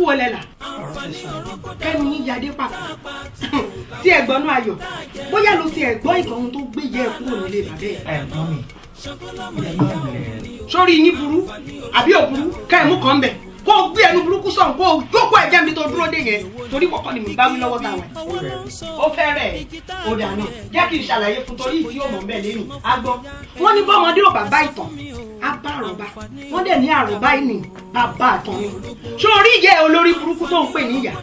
wọlé là kẹ́nu yín yadé pàpà tí ẹ̀gbọ́n náà ayọ̀ bóyá ló ti ẹ̀gbọ́n ìtàn ohun tó gbé yẹ ẹ kúrò nílé bàbá ẹ̀. Sórí yín burú àbí òburú ká ẹ̀ mú kàn bẹ̀ kó o gbé ẹnu burúkú sọ̀hún kó o jókòó ẹ̀jẹ̀ mi tó dúró dé yẹn torí kọ̀ọ̀kan ni mi bá wí lọ́wọ́ táwọn ẹ̀. Ó fẹ́ rẹ̀ ó dànù jẹ́ kí n ṣàlàyé fún torí ìdí òmò mbẹ́ lẹ́nu á gbọ́. Wọ́n ní bọ́mọdé ò bàbá ìtàn á bá àròbá wọ́n dẹ̀ ní àròbá ìní bàbá àtàn ni. Sórí ìyẹ́ olórí burúkú tó ń pè níyà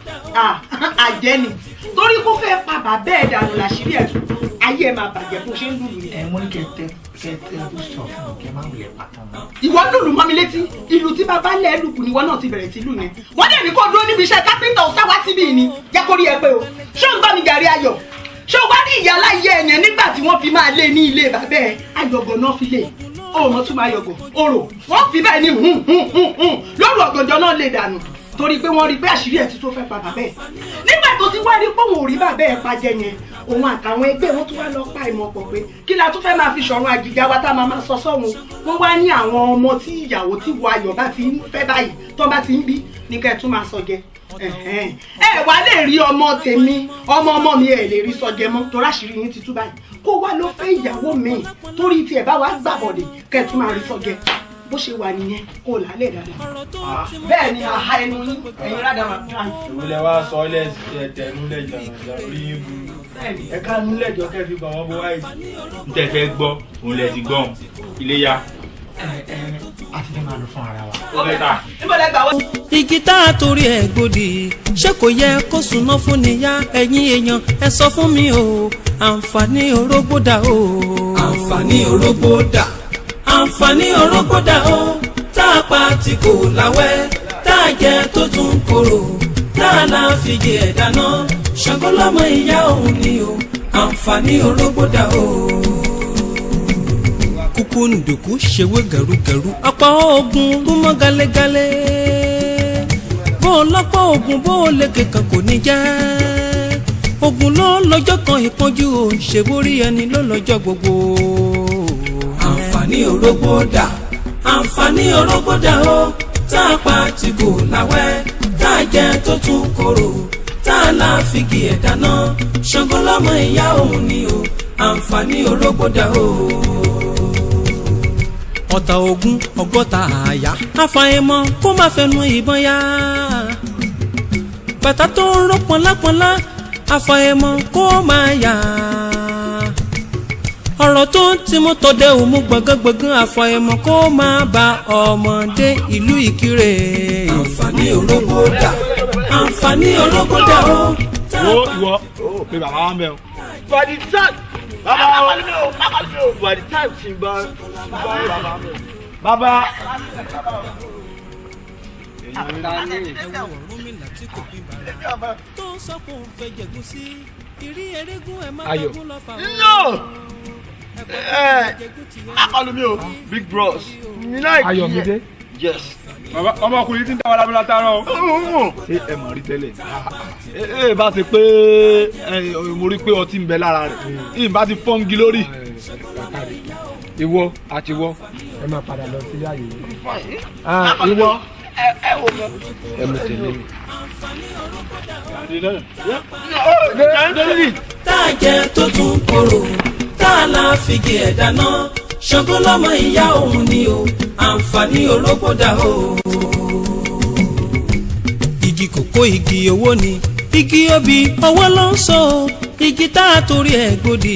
àjẹ́ ni torí kó fẹ́ pa bàbá ẹ̀ dànù làṣírí ẹ̀ tù ayé ẹ̀ máa bàjẹ́ bó ṣe ń lùlù yẹn. Ẹ mú ní kẹtẹ kẹtẹ tó sọ fún mi kẹ má wulẹ̀ pàtó mọ́. Ìwọ lùlù mọ́ mi létí ìlú tí bàbá lẹ̀ lùkù ni ìwọ náà ti bẹ̀rẹ̀ sí lù yẹn. Wọ́n dẹ̀ ní kó dúró níbi iṣẹ́ kápẹ́ńtà ọ̀sá wá síbí ni jẹ́ kó rí ẹ pé o. Ṣé o ń bá mi jàre ayọ̀? Ṣé o wá rí ìyá aláyé ẹ̀yẹn nígbà tí wọ́n fi máa lé ní ilé bàbá ẹ̀ ayọ̀gọ̀ náà fi lé o mọ̀ tún máa yọ̀gọ̀ orò wọ́n fi bẹ́ẹ̀ ni hùn hùn hùn hùn lóru ọ̀gànjọ́ náà lè dànù torí pé wọ́n rí pé àṣírí ẹ̀ ti tó fẹ́ pa bàbá ẹ̀. Nígbà tó ti wá rí pé òun ò rí bàbá ẹ̀ pa jẹ yẹn òun àtàwọn ẹgbẹ́ wọn tún wá lọ pa ìmọ̀ pọ̀ pé kí la tún fẹ́ máa fi ṣọ̀run àjìjà wa tá a máa máa sọ sọ́run. Wọ́n wá ní àwọn ọmọ tí ìyàwó tí wọ ayọ̀ bá ti ń fẹ́ báyìí tó bá ti ń bí ní kẹ́ ẹ tún máa sọ jẹ. Ẹ wá lè rí ọmọ tèmi ọmọ ọmọ mi ẹ lè rí sọ jẹ mọ́ torí àṣírí yín ti tú báyìí kó wá ló fẹ́ ìyàwó mi torí tiẹ̀ bá wá gbàbọ̀dẹ̀ kẹ́ ẹ tún máa rí sọ jẹ bó ṣe wà nìyẹn kó o lálẹ́ dáadáa. Bẹ́ẹ̀ ni àhá ẹnu yín ẹ̀yin rádaràda. Ìwúlẹ̀ wa sọ ọ́ lẹ́ẹ̀tẹ̀ẹ́nu lẹ́jọ̀rọ̀ orí yín burú. Ẹ ká nílẹ̀ jọ kẹ́ fi bà wọ́n bó wáyé. N tẹ́ fẹ́ gbọ́ òun lẹ ti gbọ́n iléyá. A ti fẹ́ máa lọ fún ara wa. Igi tá a torí ẹ̀ gbòdì ṣé kò yẹ kó súná fún níyà ẹ̀yin èèyàn ẹ sọ fún mi o àǹfààní orógbó dà o. Àǹfààní orógbó dà àǹfààní orógbó dà o tá a pa tí kò láwẹ́ tá a jẹ tó tún korò tá a là fi jẹ ẹ̀ dáná Ṣàngó lọ́mọ ìyá òun ni o àǹfààní orógbó dà o. Kúkú ndùkú ṣèwé gẹ̀rúgẹ̀rú ọ̀pọ̀ oògùn gúnmọ́ galegale bó o lọ́pọ̀ oògùn bó o lè kékan kò ní jẹ́ oògùn ló lọ́jọ́ kan ìpọ́njú o ṣèwórí ẹni ló lọ́jọ́ gbogbo. Àǹfààní orógbó dà àǹfààní orógbó dà o tá a pa tí kò láwẹ́ tá a jẹ tó tún korò tá a là fi gé ẹ̀ dáná Ṣàngó lọ́mọ ìyá òun ni o àǹfààní orógbó dà o. Ọ̀tá ogún ọgọ́ta àyà àfàìmọ̀ kó má fẹnu ìbọn yá bàtà tó ń ró pọnlápọnlá àfàìmọ̀ kó má yá ọ̀rọ̀ tó ń timú tọdẹ òmu gbọ̀ngàngbọ̀ngàn àfàìmọ̀ kó má ba ọmọdé ìlú Ìkirè. Àǹfààní orógbó dà àǹfààní orógbó dà o. Wo ìwọ pé bàbá wa ń bẹ o. For the time bàbá o by the time tí n bá bàbá. Ayọ̀. No. Akọlù mi o big bros. Ayọ̀mídé. Yes. Ọmọkùnrin tí ń dáwọ́ lábẹ́lá tààrọ̀ o. Ṣé ẹ mọ̀ rí tẹ́lẹ̀? Ẹ bá ṣe pé mo rí pé ọtí ń bẹ lára rẹ̀ ìyìn bá ti fọ́ngi lórí. Ìwọ àti ìwọ ẹ máa padà lọ sílé àyè yìí. Ìwọ ẹ mú tèmi mi. Tá a jẹ tó tún korò tá a là fi gé ẹ̀ dáná Ṣàngó lọ́mọ ìyá òun ni o àǹfààní orógbó dà o. Igi kòkó igi owó ni igi obì owó ló ń sọ o igi tá a torí ẹ̀ gbòdì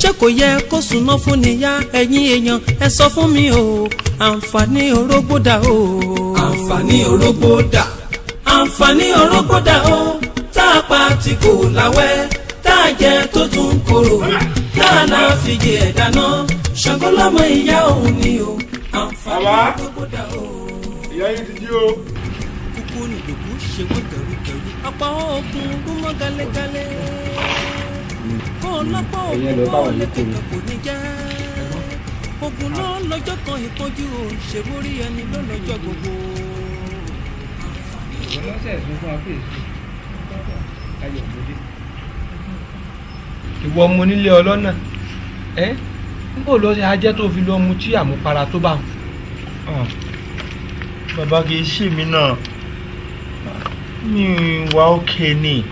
ṣé kò yẹ kó súná fún níyà ẹ̀yin èèyàn ẹ sọ fún mi o àǹfààní orógbó dà o. Àǹfààní orógbó dà àǹfààní orógbó dà o tá a pa tí kò láwẹ́ tá a jẹ tó tún korò tá a là fi jẹ ẹ̀ dáná Ṣàngó lọ́mọ ìyá òun ni o àǹfààní orógbó dà o. Ìyá yín ti jí o. Kúkú nìdòkú ṣe wọ́n gẹ̀rúgẹ̀rú ọ̀pọ̀ oògùn gúnmọ́ galegale kó lọ́pọ̀ oògùn kó lè kékeré kò ní jẹ́ oògùn ló lọ́jọ́ kan ìpọ́njú o ṣèwórí ẹni ló lọ́jọ́ gbogbo. Ìwọ ọmọ onílé ọlọ́nà ẹ́ n kò lọ sí ajẹ́ tó fi lọ mu tí àmupara tó bá wọn. Bàbá kì í ṣe mí náà. Mi wà ókè ni,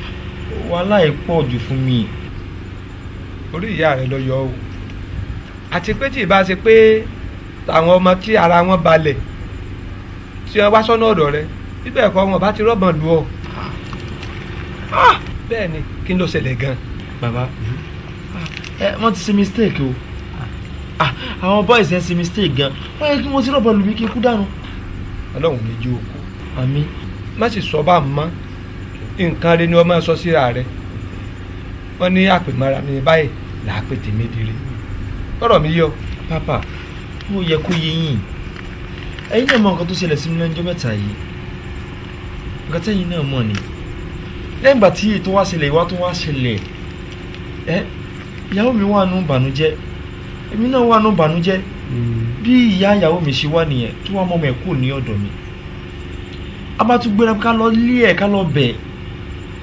wàhálà yìí pọ̀ jù fún mi. Orí ìyá rẹ lọ yọ o. Àti pé tí ìbá ṣe pé àwọn ọmọ tí ara wọn balẹ̀ tí wọ́n wá sọ́nà ọ̀dọ̀ rẹ, bíbẹ̀ kọ́ wọn bá ti rọ́bọ̀n lù ọ́. Bẹ́ẹ̀ ni, kí ló ṣẹlẹ̀ gan? Bàbá, wọ́n ti ṣe mistake o. Àwọn boys ẹ ṣe mistake gan. Wọ́n yẹ kí wọ́n ti rọ́bọ̀n lù mí kí n kú dànù. Ọlọ́run ní jí òkú. Àmín. Má sì sọ bá mọ́, nǹkan rẹ ni wọ́n máa sọ síra rẹ. Wọ́n ní àpèmọ́ra mi báyìí là á pè tèmi dire. Tọ́rọ̀ mi yọ. Papa, ó yẹ kó yé yín. Ẹ̀yin náà mọ nǹkan tó ṣẹlẹ̀ sí mi lọ́jọ́ mẹ́ta yìí. Nǹkan tẹ́yin náà mọ̀ ni. Lẹ́yìn ìgbà tí ètò wá ṣẹlẹ̀, ìwá tó wá ṣẹlẹ̀. Ìyàwó mi wà nù bànújẹ́. Èmi náà wà nù bànújẹ́. Bí ìyá ìyàwó mi ṣe wá nìyẹn tó wá mọ́mọ́ ẹ̀ kúrò ní ọ̀dọ̀ mi. A bá tún gbéra ká lọ lé ẹ̀ ká lọ bẹ̀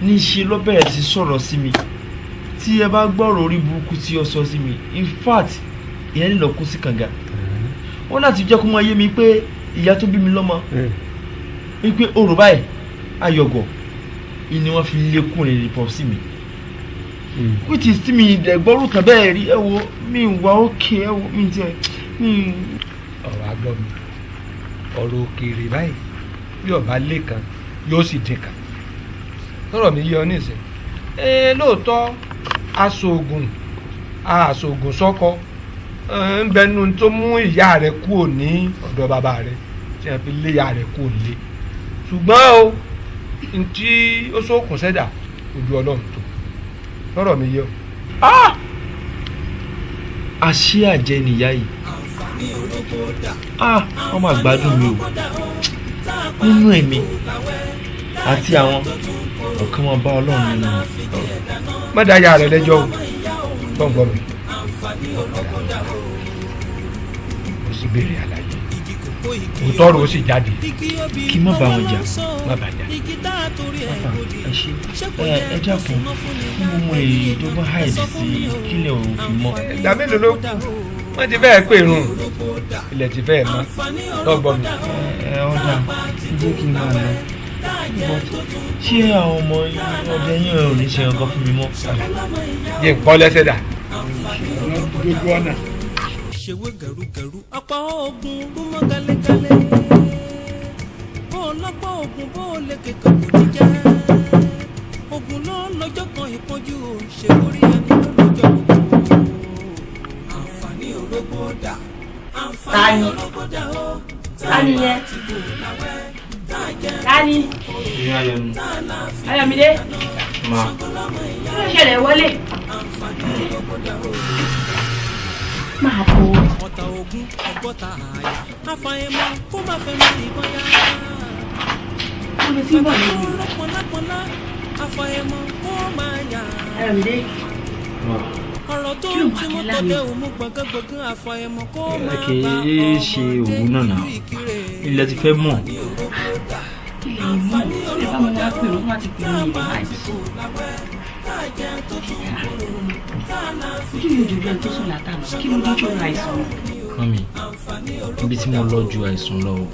ní ṣe ló bẹ̀rẹ̀ sí sọ̀rọ̀ sí mi. Tí ẹ bá gbọ́rọ̀ orí burúkú tí ó sọ sí mi, in fact, ìyẹn lè lọ kó sí kànga. Wọ́n láti jẹ́ kó máa yé mi pé ìyá tó bí mi lọ́mọ wípé orò báyìí ayọ̀gọ̀ ni wọ́n fi lé kúrò ní pọ̀ sí mi. Which is tí mi ìdẹ̀gbọ́rù kan bẹ́ẹ̀ rí. Ẹ wo mi wà ókè, ẹ wo mi tiẹ̀ mi. Ọ̀rọ̀ àgbọ̀ mi, ọ̀rọ̀ òkèèrè báyìí bí ọba lé kan yóò sì dín kan. Lọ́rọ̀ mi yé ọ nísìn. Lóòótọ́ aṣoògùn aṣoògùn sọ́kọ ń bẹnu tó mú ìyá rẹ kúrò ní ọ̀dọ̀ bàbá rẹ tí wọ́n fi lé ìyá rẹ kúrò nílé. Ṣùgbọ́n o, ntí ó sókun sẹ́dà ojú Ọlọ́run tó. Lọ́rọ̀ mi yé ọ. Àṣé àjẹ́ nìyá yìí. Wọ́n máa gbádùn mi o. Nínú èmi àti àwọn ọ̀kan máa bá Ọlọ́run nínú mi. Má dá ìyá rẹ lẹ́jọ́ o, tó ń gbọ́ mi. Mo sì béèrè àlàyé. Òótọ́ rò ó sì jáde. Kí má bá wọn jà. Má bá jà. Papa, ẹ ṣe ẹ jákun kí mo mọ èyí tó bá háìdì sí kílẹ̀ òfin mọ́. Ìgbà mélòó ló kù? Wọ́n ti fẹ́ẹ̀ pè rùn. Ilẹ̀ ti fẹ́ẹ̀ mọ́. Tó ń gbọ́ mi. Ẹ ọ̀dà, jẹ́ kí n máa lọ. Ṣé àwọn ọmọ ọdẹ yín ò ní ṣe nǹkan fún mi mọ́? Yé nǹkan lẹ́sẹ̀ dà. Gbogbo ọ̀nà. Ṣèwé gẹ̀rúgẹ̀rú ọ̀pọ̀ oògùn rúmọ́ gálégálé. Bó o lọ́pọ̀ oògùn bó o lè kékeré kò ní jẹ́. Oògùn ló lọ́jọ́ kan ìpọ́njú o, ṣe orí ẹni ló lọ́jọ́ gbogbo. Àǹfààní orógbó dà. Àǹfààní orógbó dà o. Tani yẹn? Tani? Ìyá Ayọ̀mí. Ayọ̀mídé. Ma. Kí ló ṣẹlẹ̀ wọlé? Máa bọ̀. Ọ̀tá ogun ọgọ́ta àyà àfàìmọ̀ kó má fẹ́ mi ìbọn yá. Mo ti ń bọ̀ nínú. Pọnápọná àfàìmọ̀ kó má yà. Ayọ̀mídé. Ọ̀rọ̀ tó ń tí mọ́tò dé òmu gbọ̀ngàngbọ̀ngàn àfàìmọ̀ kó má Kì bá í ṣe òwú náà nà. Ilẹ̀ ti fẹ́ mọ̀. Ilé ìmọ̀ ilé bá wọn wá pè wọ́n wá ti pè mí ìlú àìsí. Ojú mi ò jòjú ẹni tó sùn látàná. Kí ló dé tó ra àìsàn? Mọ́mí, ibi tí mo lọ ju àìsàn lọ o.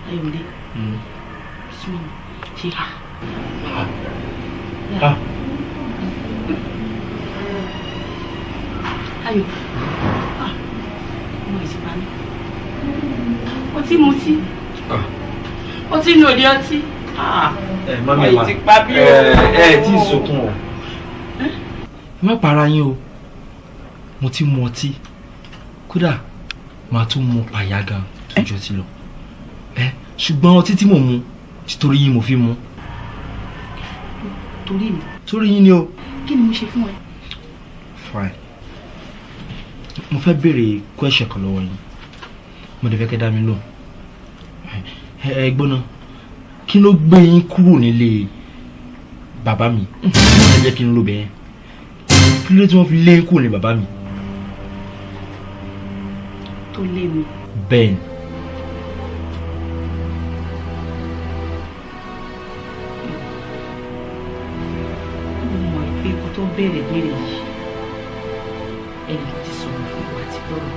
Ayọ̀mídé, súnmọ́ mi, ṣe ha. Ha. Ayọ̀, ọmọ yìí ti pa mí. Ó ti mutí. Ó ti nu òde ọtí. Ẹ mọ́mí wa, Ọmọ yìí ti pa mí o. ẹ tí ì sunkún o. Ẹ má para yín o. Mo ti mu ọtí. Kódà, màá tún mu pàyà gan tó jọ ti lọ. Ṣùgbọ́n ọtí tí mò ń mu, títorí yín mo fi mu. Torí mi. Torí yín ni o. Kí ni mo ṣe fún ẹ? Fine. Mo fẹ́ béèrè question kan lọ́wọ́ yín. Mo dẹ̀ fẹ́ kẹ́ dá mi lóhùn. Ẹ gbọ́ná, kí ló gbé yín kúrò nílé bàbá mi? Ẹ jẹ́ kí n ló bẹ́ẹ̀. Kí ló tí wọ́n fi lé yín kúrò nílé bàbá mi? Tó lé mi. Bẹ́ẹ̀ ni. Mo mọ̀ pé kó tó béèrè béèrè yìí, ẹnì kan ti sọ̀rọ̀ fún wa ti gbọ́rọ̀.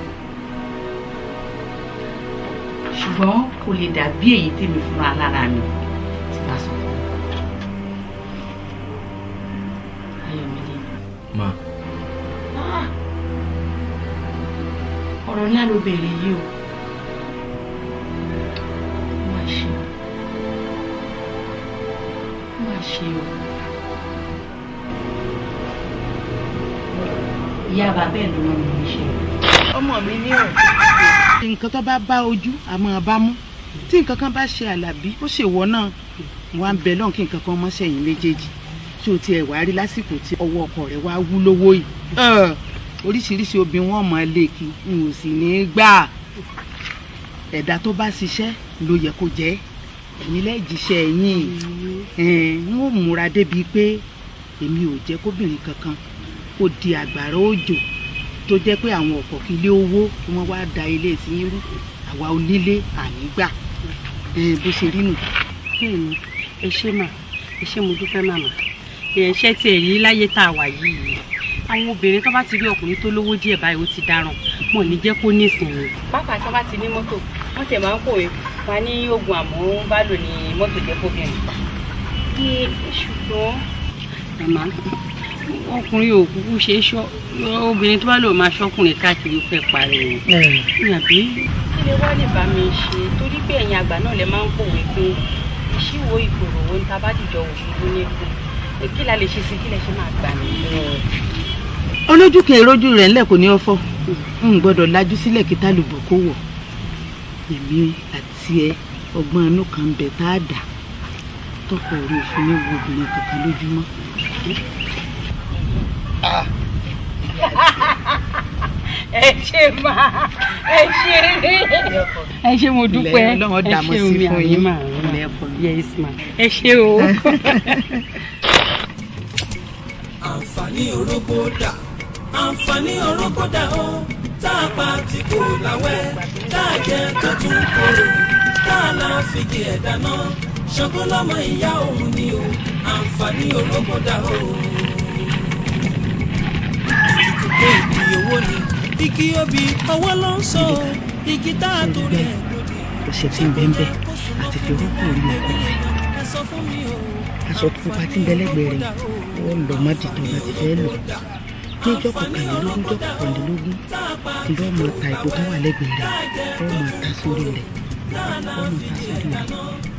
Ṣé Ṣùgbọ́n kò lè dàbí èyí tèmi fúnra lára mi tí bá sọ fún mi. Ayọ̀mídé. Ma. Ọ̀rọ̀ ńlá ló béèrè yìí o. Má ṣe o. Má ṣe o. Ìyá bàbá ẹ̀ ló rán mi níṣẹ́. Ọmọ mi ní ọ̀. Nǹkan tó bá bá ojú àmọ́ bá mú. Tí nǹkan kan bá ṣe Àlàbí, ó ṣèwọ náà. Wọ́n á bẹ lọ́hùn kí nǹkan kan mọ́ ṣẹ̀yìn méjèèjì. Tí o tiẹ̀ wá rí lásìkò tí ọwọ́ ọkọ rẹ̀ wá wú lówó yìí. Oríṣiríṣi obìnrin wọn mọ̀ ẹ́ léèkì, n ò sì ní í gbà. Ẹ̀dá tó bá ṣiṣẹ́ ló yẹ kó jẹ́. Ẹ̀yin lẹ́ẹ̀jíṣẹ́ ẹ̀yìn. N ó múra débi pé èmi ò jẹ́ kóbìnrin kankan kó di àgbàrá òjò tó jẹ́ pé àwọn ọ̀pọ̀ kí ilé owó kí wọ́n wá da ilé sí irú àwa onílé àní gbà bó ṣe rí nù. Bẹ́ẹ̀ni, ẹ ṣé mà, ẹ ṣé mo dúpẹ́ màmá. Ẹ ṣe tiẹ̀ rí láyé tá a wà yìí. Àwọn obìnrin tó bá ti rí ọkùnrin tó lówó díẹ̀ báyìí ó ti dáràn, wọn ò ní jẹ́ kó nísìnyí. Pàápàá tí wọ́n bá ti ní mọ́tò, wọ́n tiẹ̀ máa ń kòwé wa ní oògùn àmọ́ bá lò ní mọ́tò jẹ́ fóbìnrin. Ṣùgbọ́n màmá, ọkùnrin ò kúkú ṣe é ṣọ́, obìnrin tó bá lò máa ṣọ́kùnrin káàkiri ó fẹ́ parẹ́ o. Àbí kí lè wá lè bá mi ṣe torí pé ẹ̀yin àgbà náà lè máa ń pòwe pé ìṣíwò ìkòrò wo ń ta bá dìjọ òṣùwò ní epo. Kí la lè ṣe sí, kí lè ṣe máa gbà mí. Olójú kan èròjú rẹ̀ ńlẹ̀ kò ní ọ̀fọ̀. N gbọ́dọ̀ lajú sílẹ̀ kí tálùbọ̀ kó wọ̀. Èmi àti ẹ ọgbọ́n inú kan ń bẹ tá a dà tọkọ orí òfin ní wo obìnrin kankan lójúmọ́. Ẹ ṣé máa, ẹ ṣé, ẹ ṣé mo dúpẹ́, ẹ ṣé omi àmì máa, yes ma, ẹ ṣé o. Àǹfààní orógbó dà, àǹfààní orógbó dà o, tá a pa tí kò láwẹ́, tá a jẹ tó tún korò, tá a là fìdí ẹ̀ dáná, Ṣàngó lọ́mọ ìyá òun ni o, àǹfààní orógbó dà o. Pé ìdí owó ni igi obì ọwọ́ ló ń sọ igi tá a torí ẹ̀ gbòdì. Ọ̀sẹ̀ tí ń bẹ ń bẹ àti fi orúkọ orí ọkọ rẹ̀. Aṣọ pupa tí ń bẹ lẹ́gbẹ̀ẹ́ rẹ̀ ó lọ mọ́dì tó bá ti fẹ́ lò. Ní ìjọ́ kọkànlélógún jọ́ kọkànlélógún ló máa ta ìbò tó wà lẹ́gbẹ̀ẹ́ rẹ̀, ó máa ta sórí rẹ̀, ó máa ta sórí rẹ̀,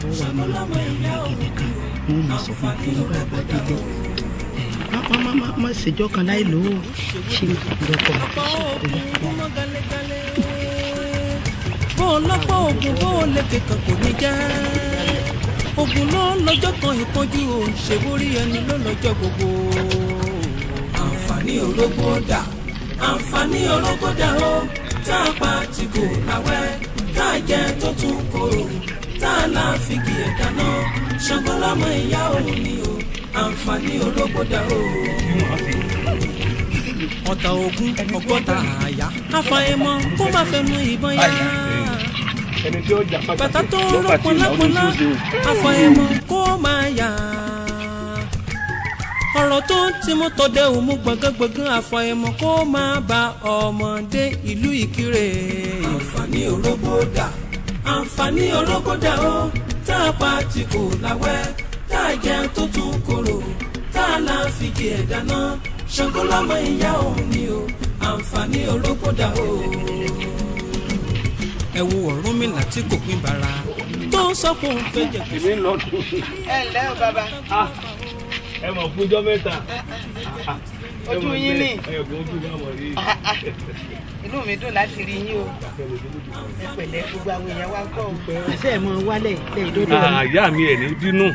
ó wà máa pe àwọn ìgèdè kan, wọ́n máa sọ fún un pé bá a bá délé. Má ṣèjọ́ kan láì lò ó ṣe lọ́kọ̀ bó o lọ́pọ̀ oògùn bó o lè kẹ̀kẹ́ kò ní jẹ́ oògùn ló lọ́jọ́ kan ìpọ́njú ò ń ṣe borí ẹni ló lọ́jọ́ gbogbo. Àǹfààní orógbó dà, àǹfààní orógbó dà o, tá a pa tí kò láwẹ́, tá a jẹ tó tún korò, tá a là fi kì í dáná, Ṣàngó lọ́mọ ìyá òun ni o, àǹfààní orógbó dà o. Ọ̀tá ogun ọgọ́ta àyà àfàìmọ̀ kó má fẹnu ìbọn yá. Bàtà tó rọ pọnlápọnlá àfàìmọ̀ kó má yá. Ọ̀rọ̀ tó ń tí mú tọdẹ òmu gbọ̀ngàngbọ̀ngàn àfàìmọ̀ kó má ba ọmọdé ìlú Ìkirè. Àǹfààní orógbó dà, àǹfààní orógbó dà o, tá a pa tí kò láwẹ́, tá a jẹ tó tún korò, tá a là fi jẹ ẹ̀dá náà. Ṣàngó lọ́mọ ìyá òun ni o, àǹfààní orógbó dà o. Ẹ wo Ọ̀rúnmìlà tí kò pín bara tó ń sọ pé òun fẹ́ jẹ. Èmi ń lọ. Ẹ ǹlẹ́ o bàbá. Ẹ mọ̀ fúnjọ́ mẹ́ta. Ojú yín ni. Inú mi dùn láti rí yín o. Ẹ pẹ̀lẹ́, gbogbo àwọn èèyàn wa ń kọ́ o. Àṣẹ ẹ̀ mọ wálẹ̀ lẹ́yìn dọ́dọ̀ mi. Àyà mi ẹ̀ ní bínú,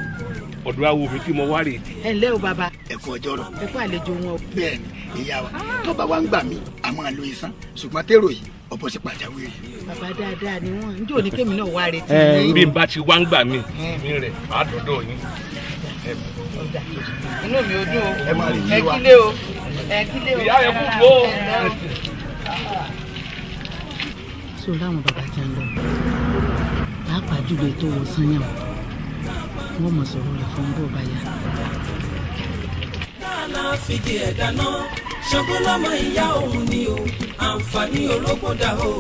ọ̀dọ̀ awo mi tí mo wá rè. Ẹ ǹlẹ́ o bàbá. Ẹ kú ọjọ́ rọ̀. Ẹ kú àlejò wọn o. Bẹ́ẹ̀ni, ìyá wa tó bá wá ń gbà mí a máa lo isán, ṣùgbọ́n tèrò yìí ọ̀bọ̀ sí pàjáwìrì. Bàbá dáadáa ni wọn, njó ní kémi náà wá retí yín. Bí n bá ti wá ń gbà mí mi rẹ̀ máa dọ̀dọ̀ yín. Inú mi ò dùn o. Ẹ Ẹ kílé o. Ẹ kílé o. Ìyá rẹ̀ kú gbó. So láwọn bàbá tí ń lọ pàápàá jùlọ ètò wọn sanyàn wọn mọ sọ̀rọ̀ rẹ̀ fún bó bá yá. Tá a là fìdí ẹ̀ dáná, Ṣàngó lọ́mọ ìyá òun ni o, àǹfààní orógbó dà o.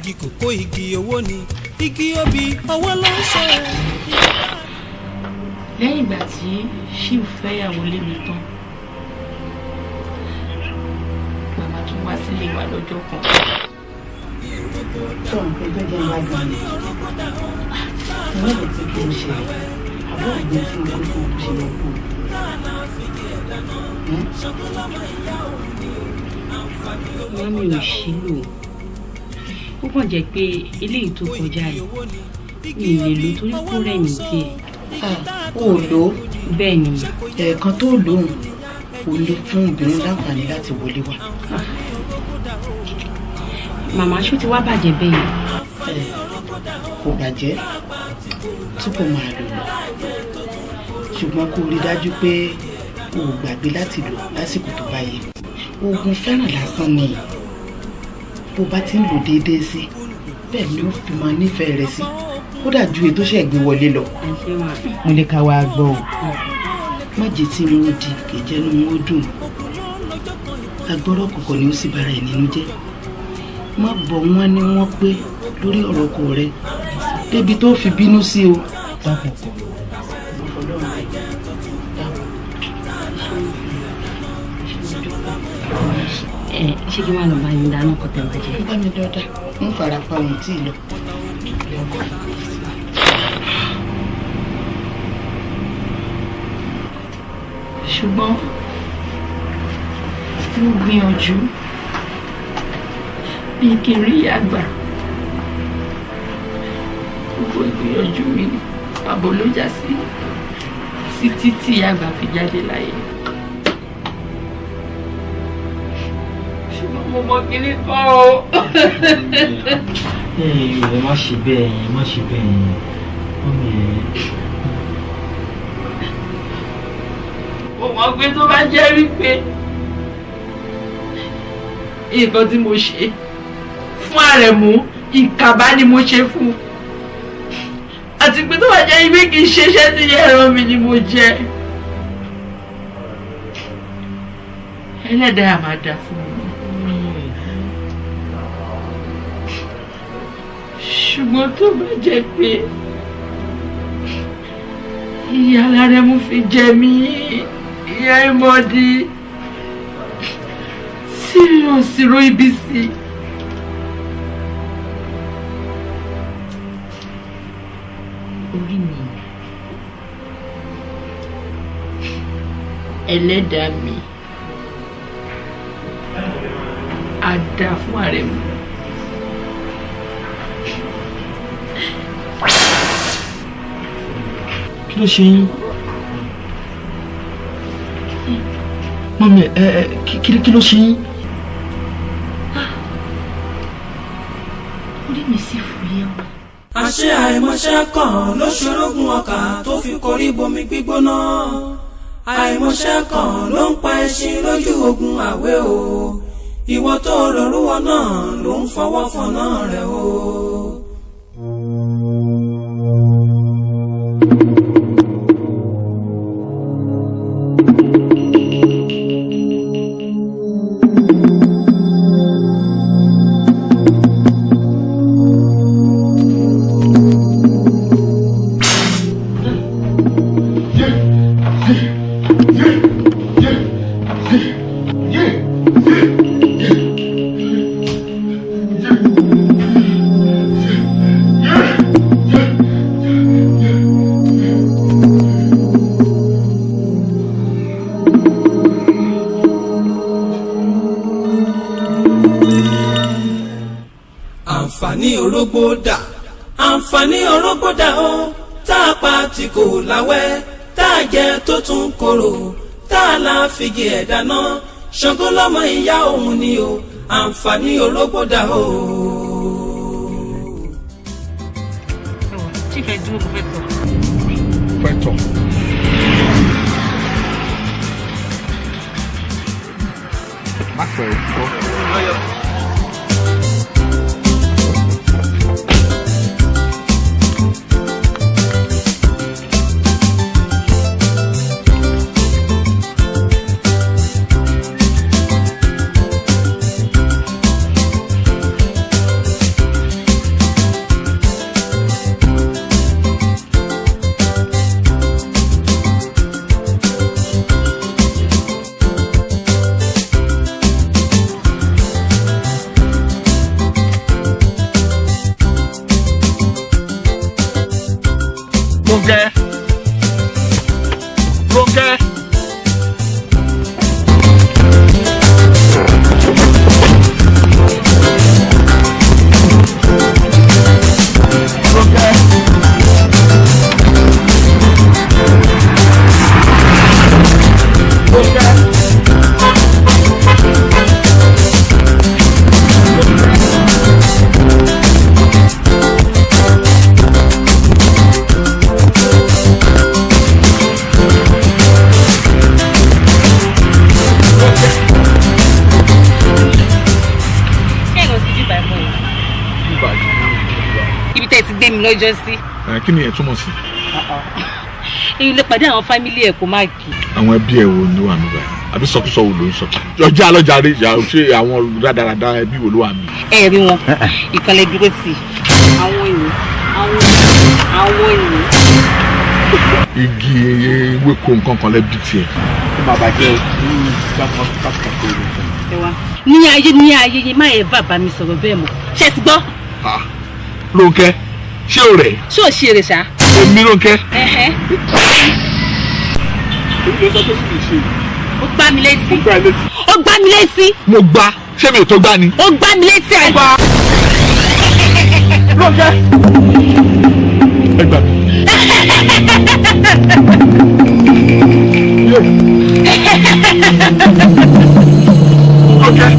Igi kòkó igi owó ni, igi obì owó ló ń sọ. Lẹ́yìn ìgbà tí Chief fẹ́yàwó lé mi tán, màmá tún wá sílé wa lọ́jọ́ kan. Sọ̀rọ̀ pé jẹ́jẹ́ ń wá gan-an ni wọ́n lè ti kí n ṣe àbọ̀ ìgbẹ́ tí mo kó fún ṣe lọ kú. Mami ò ṣílò, ó kàn jẹ́ pé eléyìí tó kọjá yìí mi ì lè lò torí kó rẹ̀ mí díẹ̀. O ò lò ó. Bẹ́ẹ̀ ni. Ẹ̀ẹ̀kan tó lóhùn ò lò fún obìnrin láǹfààní láti wọlé wá. Màmá, ṣó ti wá bàjẹ́ bẹ́ẹ̀ yẹn? Kò bàjẹ́, túbọ̀ máa lò lọ, ṣùgbọ́n kó rí dájú pé o ò gbàgbé láti lò lásìkò tó bá yẹ. Oògùn fẹ́ràn lásán ni, bó bá ti ń lò déédéé sí bẹ́ẹ̀ ni ó fi máa nífẹ̀ẹ́ rẹ sí, kódà ju ètò ṣẹ̀gbẹ́ wọlé lọ. Mo ní ká wá gbọ́ o, má jẹ́ tí wọn ó di kẹjẹ́nu wọn ó dùn, agbọ́rọ̀ kọ̀kọ̀ ni ó sì bára ẹ̀ nínú jẹ́. Má bọ̀ wọ́n ní wọ́n pé lórí ọ̀rọ̀ ọkọ rẹ débi tó fi bínú sí o. Dákun ọkọ mi. Ẹ ṣé kí n má lọ bá yín dáná kọ tẹ̀ wá jẹ? Bá mi dọ́dà, ń fara pa ohun tí ì lọ. Ṣùgbọ́n mo gbìyànjú bí kí n rí ìyá àgbà, gbogbo ìgbìyànjú mi pàbó ló já sí títí tí ìyá àgbà fi jáde láyé. Ṣùgbọ́n mo mọ kíní kan o. Ẹ má ṣe bẹ́ẹ̀ yẹn, má ṣe bẹ́ẹ̀ yẹn, mọ́mí ẹ. Mo mọ̀ pé tó bá jẹ́ wípé nǹkan tí mo ṣe fún Àrẹ̀mú ìkàbá ni mo ṣe fún un, àti pé tó bá jẹ́ wípé kì í ṣe iṣẹ́ tí ẹran mi ni mo jẹ, ẹlẹ́dàá máa dà fún mi. Ṣùgbọ́n tó bá jẹ́ pé ìyà Àrẹ̀mú fi jẹ mí, ìyà ìmọ̀dí tí mi ò sì ro ibi sí. Orí mi, ẹlẹ́dàá mi, á dá fún Àrẹ̀mú. Kí ló ṣe yín? Mọ́mí ẹ ẹ kí ló ṣe yín? Orí mi sì fúyẹ́ o. Àṣé àìmọṣẹ́ kan ló ṣorógùn ọkà tó fi korí bomi gbígbóná. Àìmọṣẹ́ kan ló ń pa ẹṣin lójú ogun àwẹ̀ o. Ìwọ tó rọrúwọ náà ló ń fọwọ́ fọnà rẹ̀ o. Àǹfààní orógbó dà, àǹfààní orógbó dà o, tá a pa tí kò láwẹ́, tá a jẹ tó tún korò, tá a la figi ẹ̀ dáná, Ṣàngó lọ́mọ ìyá òun ni o, àǹfààní orógbó dà o. Chief ẹ dúró, mo fẹ́ tọ̀. Fẹ́ tọ̀. Má pẹ́ o gbọ́. Rónkẹ́. Rónkẹ́. Rónkẹ́. Rónkẹ́. Ibi tẹ́ ti gbé mi lọ́jọ́ sí. Kí ni ẹ túmọ̀ sí? Èyí lè pàdé àwọn fámílì ẹ̀ kó má kí. Àwọn ẹbí ẹ wo ni wà níbẹ̀? Àbí sọkúsọ wo ló ń sọ? Ọjà alọ́jà rí ìyá ṣé àwọn rádaràda ẹbí wo ló wà níbí? Ẹ rí wọn, ìkànnì dúró sí i. Àwọn èèyàn, àwọn èèyàn. Igi ewéko nǹkan kan lẹ́bi tiẹ̀. Ó máa bàjẹ́ o. Ní ayé ní ayé yẹn má yẹ bàbá mi sọ̀rọ̀ bẹ́ẹ̀ mọ́. Ṣé ẹ ti gbọ́? Rónkẹ́, ṣé o rẹ̀? Ṣé o ṣe eré ṣá? Èmi Rónkẹ́. Ó gbá mi létí. Ó gbá mi létí. Mo gbá, ṣé mi ò tó gbá ni? Ó gbá mi létí àgbà. Rónkẹ́. Ẹ gbà mí. Rónkẹ́.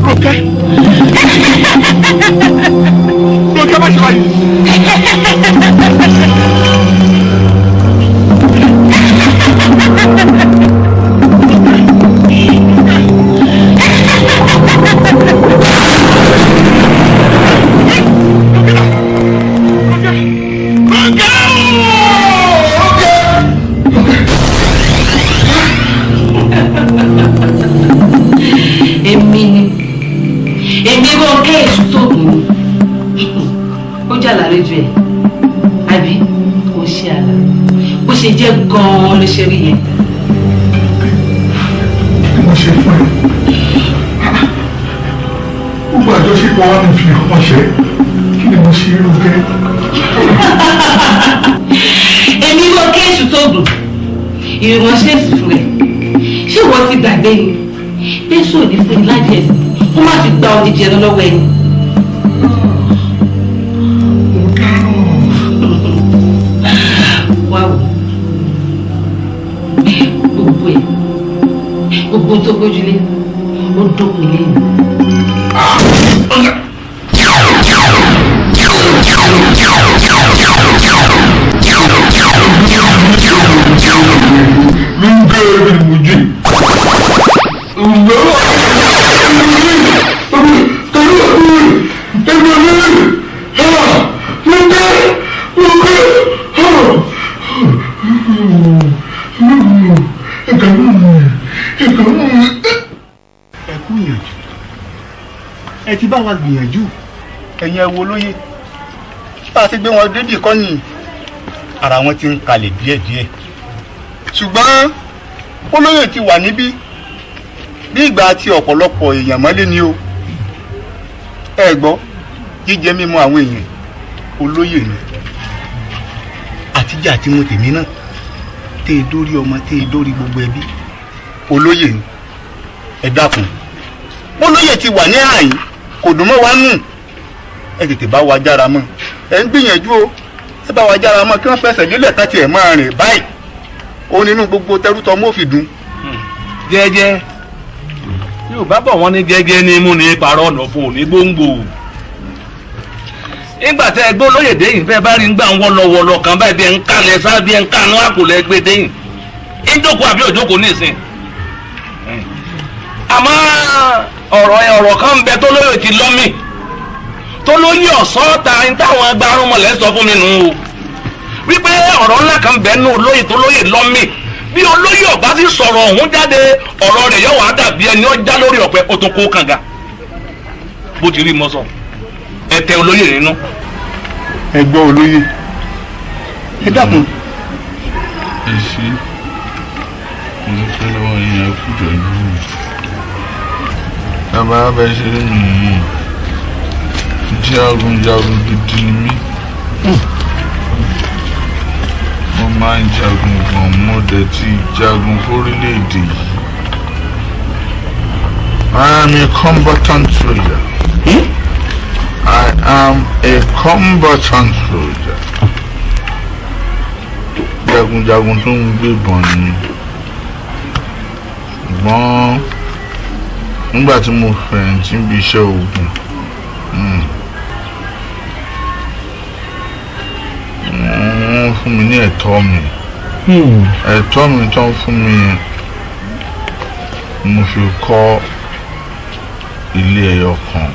Rónkẹ́. Rónkẹ́ má ṣe báyìí. Èmi ni èmi Rónkẹ́ èṣù tóògùn ni ó jà lálejò ẹ̀ àbí kò ṣe àlà bó ṣe jẹ́ gan-an ló ṣe rí yẹn. Bí mo ṣe fún ẹ, gbogbo àjọṣepọ̀ wa mi fi hàn ṣe, kí ni mo ṣe Rónkẹ́? Èmi Rónkẹ́ èṣù tóògùn ìránṣẹ́ èṣù rẹ̀ ṣé ìwọ ti gbàgbé ni pẹ́sù ò ní fún ni lájẹ̀ ẹ̀sìn kó má fi gba odidi ẹran lọ́wọ́ ẹni. Wá wò gbogbo ẹ̀ gbogbo tó gbójúlé ó dópin lẹ́yìn. Ẹ kú ìyànjú, ẹ ti bá wa gbìyànjú, ẹ̀yin ẹ wo lóye bá a ti gbé wọn débì kọ́ ni ara wọn ti ń kalẹ̀ díẹ̀díẹ̀, ṣùgbọ́n olóyè ti wà níbí bí ìgbà tí ọ̀pọ̀lọpọ̀ èèyàn mọ́lé ni o. Ẹ gbọ́, jíjẹ mímu àwọn èèyàn olóyè ni àtijọ́ àti mo tèmi náà tẹ́ ẹ dórí ọmọ tẹ́ ẹ dórí gbogbo ẹbí olóyè ni. Ẹ dákun, olóyè ti wà ní àyín kò dùn mọ́ wa nù, ẹ tètè bá wa jára mọ́. Ẹ ń gbìyànjú o, ẹ bá wa jára mọ́ kí wọ́n fẹsẹ̀ lélẹ̀ tán tiẹ̀ máa rìn báyìí ó nínú gbogbo tẹrútọ mọ́ fi dùn. Jẹ́jẹ́ Yorùbá bọ̀ wọ́n ní jẹ́jẹ́ ní mú ní parọ́ ọ̀nà fún òní gbòǹgbò. Nígbà tẹ́ ẹ gbọ́ lóye déyìn fẹ́ bá rí gbà ń wọ́lọ́wọ́lọ́ kan báyìí bí ẹ ń kalẹ̀ sá bí ẹ ń kánú àkùlẹ̀ gbé déyìn. Ń jókòó àbí òjókòó nísìn. Àmọ́ ọ̀rọ̀ kan ń bẹ tó lóye ti lọ́mì tó lóye ọ̀sán ta ní táwọn agbárùnmọ̀lẹ́ sọ fún mi nù o. Wípé ọ̀rọ̀ ńlá kan bẹ nù olóye tó lóye lọ́mì bí olóyè ọba sì sọ̀rọ̀ ọ̀hún jáde ọ̀rọ̀ rẹ̀ yóò wá dàbí ẹni ó já lórí ọ̀pẹ ó tún kó kànga bó ti rí mọ́ sọ ẹ tẹ olóyè nínú. Ẹ gbọ́ olóyè, ẹ dákun. Ẹ ṣe mo dúpẹ́ lọ́wọ́ yín, ẹ kú jọ̀jú. Bàbá bẹ ṣe rí mi yìí, jagunjagun gidi ni mí. Mo máa ń jagun gan, mo dẹ̀ ti jagun fórílẹ̀-èdè yìí. I am a combatant soldier. I am a combatant soldier. Jagunjagun tó ń gbébọn ni. Ṣùgbọ́n nígbà tí mo fẹ̀yìntì níbi iṣẹ́ ogun, wọ́n fún mi ní ẹ̀tọ́ mi. Ẹ̀tọ́ mi tó ń fún mi yẹn, mo fi kọ́ ilé ẹyọ kan.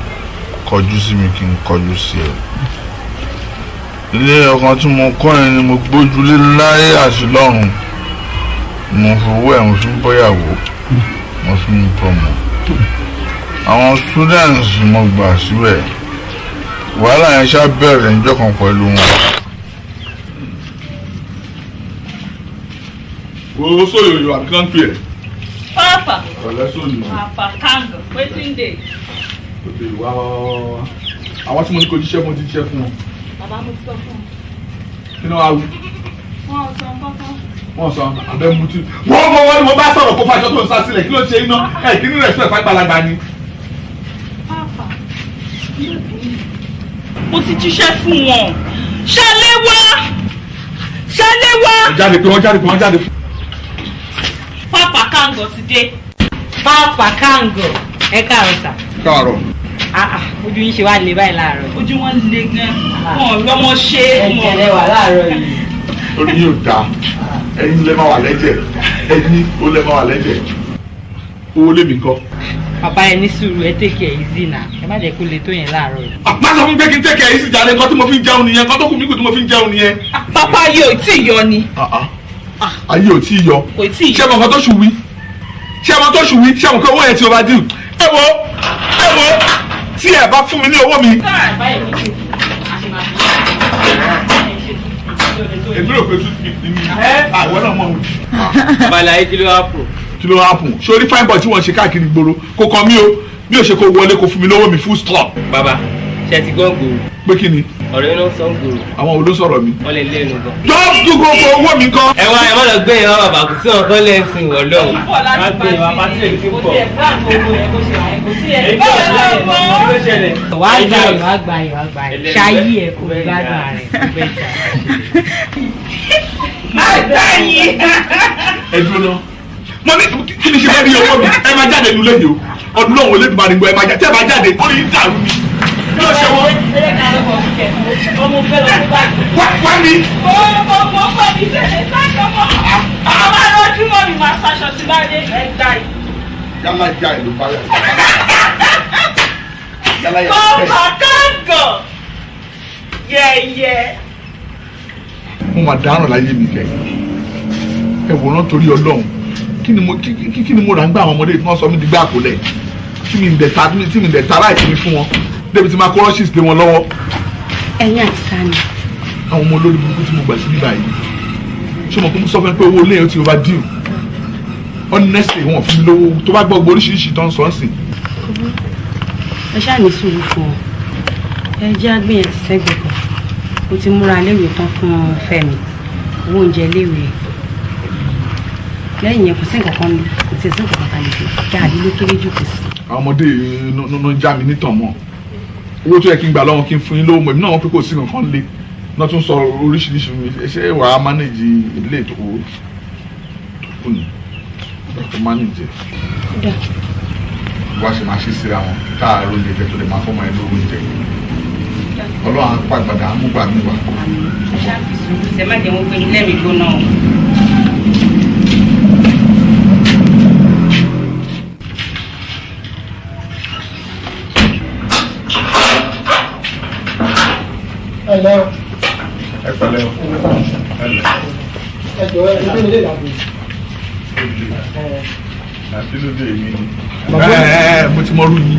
Kọjú sí mi kí n kọjú sí ẹ. Ilé ẹyọ kan tí mo kọ́ yẹn ni mo gbójúlé láyé àti lọ́run. Mo fowó ẹ̀, mo fi ń bọ́yàwó, mo fi ń bọ́mọ. Àwọn students mo gbà síbẹ̀. Wàhálà yẹn ṣá bẹ̀rẹ̀ níjọ́ kan pẹ̀lú wọn. Wo sóyòyò àbí kán pè ẹ́? Papa. Ọ̀lẹ́ sóyòyò. Papa Kango, wetin dey? Òde wá wá wá wá. Àwọn tí mo ní kó jíṣẹ́ fún ti jíṣẹ́ fún wọn. Bàbá, mo ti sọ fún wọn. Kí ni wàá wí? Wọn ò sọ kankan. Wọ́n sọ abẹ́ mutí. Wọ́n mọ wọn ni mo bá sọ̀rọ̀ kó fàṣọ tó ń sá sílẹ̀, kí ló ṣe iná? Ẹ kí ní respect fàgbàlagbà ni. Papa, mo ti jíṣẹ́ fún wọn. Ṣaléwá! Ṣaléwá! Wọ́n jáde pé wọ́n jáde pé wọ́n jáde. Papa Kango ti dé. Papa Kango, ẹ káàárọ̀ sà. Káàárọ̀. Ojú yín ṣe wá le báyìí láàárọ̀. Ojú wọn le gan. Wọn ò rọmọ ṣe. Ẹ̀jẹ̀ lẹ wà láàárọ̀ yìí. Orí yóò dáa. Ẹ̀yin lè máa wà lẹ́jẹ̀. Ẹ̀yin ó lè máa wà lẹ́jẹ̀. Owó lèmi ńkọ́? Bàbá, ẹ ní sùúrù, ẹ take it easy na. Ẹ má jẹ́ kó le tó yẹn láàárọ̀ yìí. Má sọ fún mi pé kí n take it easy jàre, nǹkan tí mo fi ń jẹun nìyẹn, nǹkan tó kù mí kù tí mo fi ń jẹun nìyẹn. Papa yóò tí ì yọ ni. Ayé ò tí ì yọ. Kò tí ì yọ. Ṣé mo nǹkan tó ṣù wí? Ṣé mo tó ṣù wí? Ṣé mo kí owó yẹn ti overdue? Ẹ wo, ẹ wo, tí ẹ bá fún mi ní owó mi. Èmi rò pé toothpick ni mi. Àwọn náà mọ̀ ọ́n. Bàbá, kí ló happen? Kí ló happen? Sórí fine boy tí wọ́n ṣe káàkiri gbòòrò kò kàn mí o. Bí o ṣe kó wọlé kó fún mi lówó mi, full stop. Bàbá, ṣe ti gbọ́ gbòòrò? Pé kí ni? Ọ̀rọ̀ yín ló ń sọ ń gbòòrò. Àwọn wo ló sọ̀rọ̀ mi? Wọ́n lè lẹ́nu gan. Yọ dúró gbogbo owó mi kan. Ẹ wá, ẹ má lọ gbé yẹn wá bàbá, kò sí ọ̀kan lẹ́sìn wọ̀ lọ́hùn. Má gbé yẹn wá, pátí lè fi pọ̀. Wàá gbà yìí, wàá gbà yìí, wàá gbà yìí. Ṣayí ẹ kò gbádùn rẹ̀, kò bẹ́ẹ̀ jà. Má gbà yìí. Ẹ dúró náà. Mo ní kí ni ṣe fẹ́ rí owó mi? Ẹ máa jáde nulẹ̀ yìí o. Ọdún náà wọlé dùnmọ̀ àdìgbò, ẹ máa jáde. Tí ẹ bá jáde, ó ní dàrú mi. Kí ló ṣe wọ́n? Wá mi. Mo pọ̀ ní tẹ̀lé sáṣọ mọ́. Àwọn arọ́júmọ́ mi máa ṣaṣọ sí bá dé, ẹ gbà yìí. Yálà já ìlú bá yà. Yálà yà. Papa Kango. Yẹ̀yẹ̀. Mo máa dáràn láyé mi kẹ. Ẹ wòran torí Ọlọ́run. Kí ni mo kí ni mo rà ń gbà àwọn ọmọdé tí wọ́n sọ mí di gbá àkọlẹ̀? Tí mi ń dẹ̀ ta, tí mi ń dẹ̀ ta láì fi fún wọn. Débi tí máa kó rushes lé wọn lọ́wọ́. Ẹ̀yin àti ta ni? Àwọn ọmọ olórí burúkú tí mo gbà sí bíbá yìí. Ṣé mo kún sọ fún ẹ pé owó ilé yẹn ti overdue? Honestly, wọn ò fún mi lówó tó bá gbọ́ gbogbo oríṣiríṣi tó ń sọ ń sìn. Ẹ ṣáà ní sùúrù fún ọ. Ẹ jẹ́ àgbẹ̀yẹn ti sẹ́gbẹ̀ẹ́ kan. Mo ti múra léèwé tán fún Fẹ́mi. Owó oúnjẹ léèwé. Lẹ́yìn yẹn kò sí nǹkan kan, kò tiẹ̀ sí nǹkan kan tá a lè fi gàrí ló kéré jù, kò sí. Àwọn ọmọdé ló ń já mi nítàn mọ́. Owó tó yẹ kí n gbà lọ́wọ́ kí n fún yín lówó mọ̀, èmi náà wọ́n pé kò sí nǹkan lé. Náà tún sọ oríṣiríṣi mi. Ṣé wàá mánéjì ilé ètò owó tó kù ní? Kò mánéjì. Kódà. Wá ṣe máa ṣe síra wọn káàárọ̀ oúnjẹ jẹ tó lè máa fọmọ ẹ lówó oúnjẹ. Ọlọ́run á pàgbàdà á mú gbà mí wá. Ẹ ṣáà fi sùúrù ṣe, má jẹ́ wọ́n gbé yín lẹ́mìí gbóná o. Ẹ lẹ́ o. Ẹ pẹ̀lẹ́ o. Ẹ jọ̀ọ́, ẹ fẹ́ ilé ìlànà. Àti lóde èmi ni. Ẹ mo ti mọ rú yín,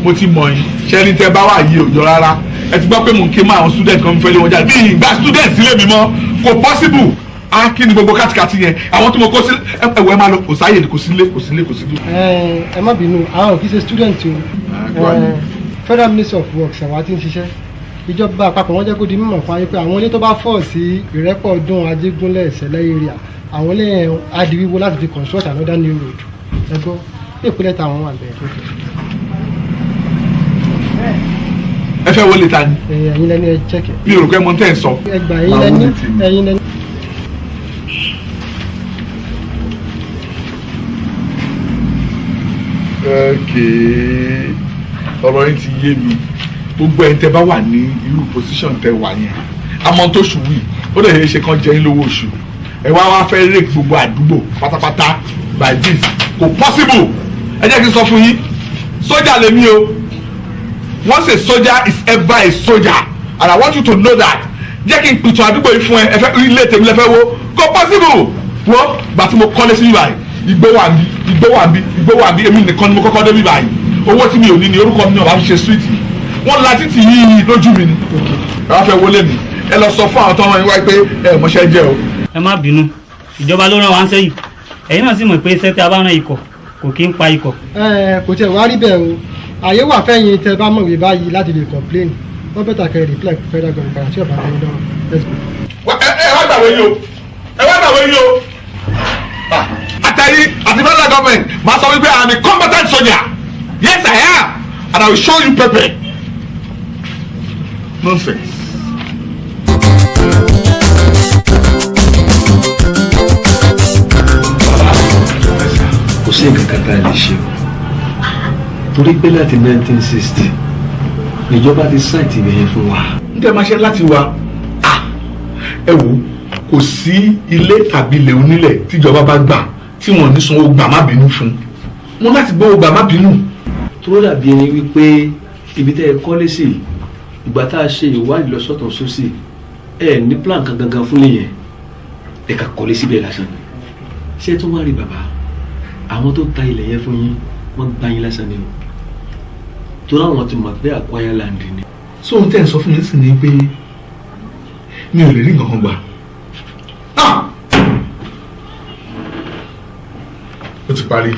mo ti mọ yín. Ṣé ní tẹ bá wà yìí ò jọ rárá? Ẹ ti gbọ́ pé mò ń ké mọ́ àwọn student kan fẹ́ lé wọn jáde. Bí ìgbà student sílé mi mọ́, kò possible. Á kí ni gbogbo kátikàti yẹn? Àwọn tí mo kó sí ẹwọ, ẹ máa lọ, kò sáyè, kò sílé, kò sílé, kò sílé. Ẹ má bínú, àwọn ò kì í ṣe student o. Federal Ministry of Works àwa tí ń ṣiṣẹ́ ìjọba àpapọ̀, wọ́n jẹ́ kó di mímọ̀ fún ayé pé àwọn ilé tó bá fọ̀ sí Ìrẹ́pọ̀dún, Ajégúnlẹ̀, Ìṣẹ̀lẹ̀ area, àwọn ilé yẹn á di wíwó láti fi construct another new road. Ẹ gbọ́ bí ìpínlẹ̀ táwọn wà bẹ́ẹ̀ tó. Ẹ fẹ́ wọlé ta ni? Ẹ̀yin lẹ́ni, ẹ check ẹ̀. Mi ò rò pé mo tẹ́ ẹ sọ. Ẹ gbà, ẹ̀yin lẹ́ni, ẹ̀yin lẹ́ni. Okay, ọ̀rọ̀ yín ti yé mi. Gbogbo ẹni tẹ́ bá wà ní irú position tẹ́ wà yẹn, àmọ́ tó ṣù wí ó lè ṣe kán jẹ yín lówó oṣù, ẹ wá wá fẹ́ rake gbogbo àdúgbò pátápátá by this, kò possible. Ẹ jẹ́ kí n sọ fún yín, sójà lèmi o. Once a soldier is ever a soldier, and I want you to know that. Jẹ́ kí n pìtàn àdúgbò yìí fún ẹ. Ẹ fẹ́ ilé tèmi lẹ fẹ́ wo, kò possible. Wọ́n gbà tí mo kọ́lé sí báyìí, igbó wà níbí, igbó wà níbí, igbó wà níbí. Èmi nìkan ni mo kọ́kọ́ dé bí báyìí. Owó tí mi ò ní ni orúkọ mi náà wàá fi ṣe street. Wọ́n la títì yìí lójú mi ni ẹ wá fẹ́ wọlé mi. Ẹ lọ sọ fún àwọn tó ń rán yín wáyé pé ẹ mọṣẹ́ jẹ́ o. Ẹ má bínú, ìjọba ló rán wa ń sẹ́yìn. Ẹ̀yin náà sì mọ̀ pé iṣẹ́ tí a bá rán ikọ̀ kò kí ń pa ikọ̀. Ẹ kò tiẹ̀ wá rí bẹ́ẹ̀ o. Àyè wà fẹ́yìn tẹ bá mọ̀wé báyìí láti lè complain. Wọ́n better kẹ́ reply federal government padà tí ọ̀bá tẹ́yìn lọ́rùn. Let's go. Ẹ wá gbàwé yìí o, ẹ wá gbàwé yìí o. Àtẹ̀yìn àti federal government, máa sọ wípé I am a competent soldier. Yes, I am, and I will show you pepper. Nonsense. Kò sí nǹkan kan tá a lè ṣe o, torí pé láti 1960 níjọba ti site ibẹ̀ yẹn fún wa. N tẹ́ máa ṣe láti wa, ẹ wò, kò sí ilé tàbí ilẹ̀ onílẹ̀ tíjọba bá gbà tí wọ́n ní sanwó gbà má bínú fún wọn láti gbọ́ gbà má bínú. Tó dàbí ẹni wípé ibi tẹ́ ẹ kọ́lé sí, ìgbà tá a ṣe ìwádìí lọ sọ́tún sósì, ẹ ní plan kan gangan fún nìyẹn, ẹ kà kọ́lé síbẹ̀ lásán ni. Ṣé tó wá rí bàbá, àwọn tó ta ilẹ̀ yẹn fún yín, wọ́n gbá yín lásán ni o, torí àwọn ti mọ̀ pé acquire land ni. So ohun tẹ́ ẹ̀ sọ fún mi sì ni pé mi ò lè rí nǹkan kan gbà. Ó ti parí.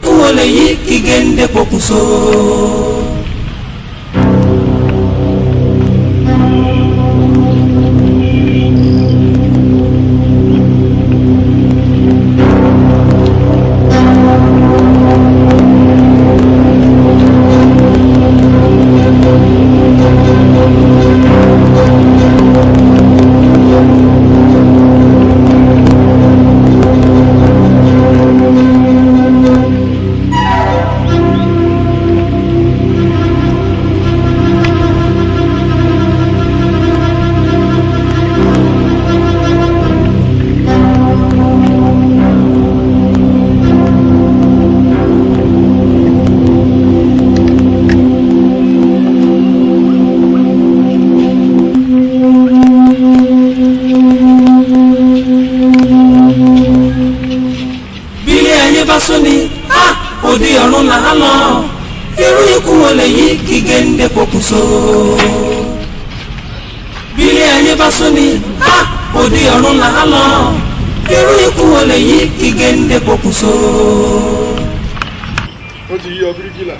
Kúwọ́ lè yí kí géńdé pokùnso. Bílé ayé bá sún ni, òde ọ̀run là á lọ. Irú ikú wo lèyí kí géńdé pokùnso? Bílé ayé bá sún ni, òde ọ̀run là á lọ. Irú ikú wo lèyí kí géńdé pokùnso? Ó ti yí ọ bíríkìlà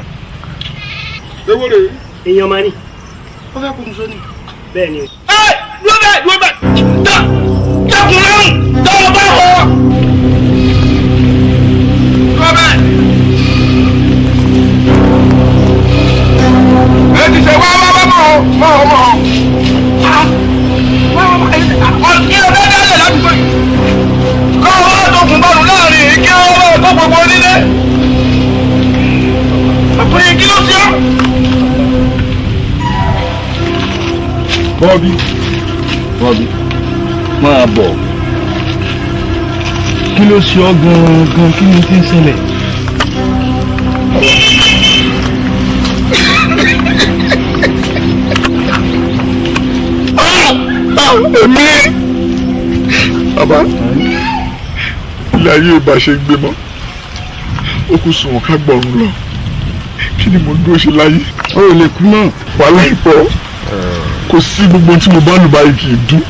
ewé rèé. Èèyàn máa ní. Ó fẹ́ pokùnso ni. Bẹ́ẹ̀ ni. Ẹ dúró bẹ́ẹ̀, dúró bẹ́ẹ̀, dá dákun lọ́rùn dọ́wọ́ bá wọ̀. Dúró bẹ́ẹ̀. Ẹ ti ṣe wá wá wá mọ̀ ọ́ mọ̀ ọ́ mọ̀ ọ́. Kí ló fẹ́ dálẹ̀ ládùúgbò yìí? Kọ́ ọ wá tókun bọ́ọ̀lù láàrin yìí, kí ọ wá tó gbogbo onílé. Ọkùnrin, kí ló ṣe ọ́? Bọ́bí, Bọ́bí, máa bọ̀. Kí ló ṣe ọ́ gan-an? Kí ni tí ń ṣẹlẹ̀? Èmi bàbá, ilé ayé ìbá ṣe gbé mọ́, ó kù sùn ká gbọ̀run lọ. Kí ni mo dúró ṣe láyé? Ó lè kú náà. Wàhálà ìpọ̀, kò sí gbogbo tí mo bá lù báyìí kì í dún.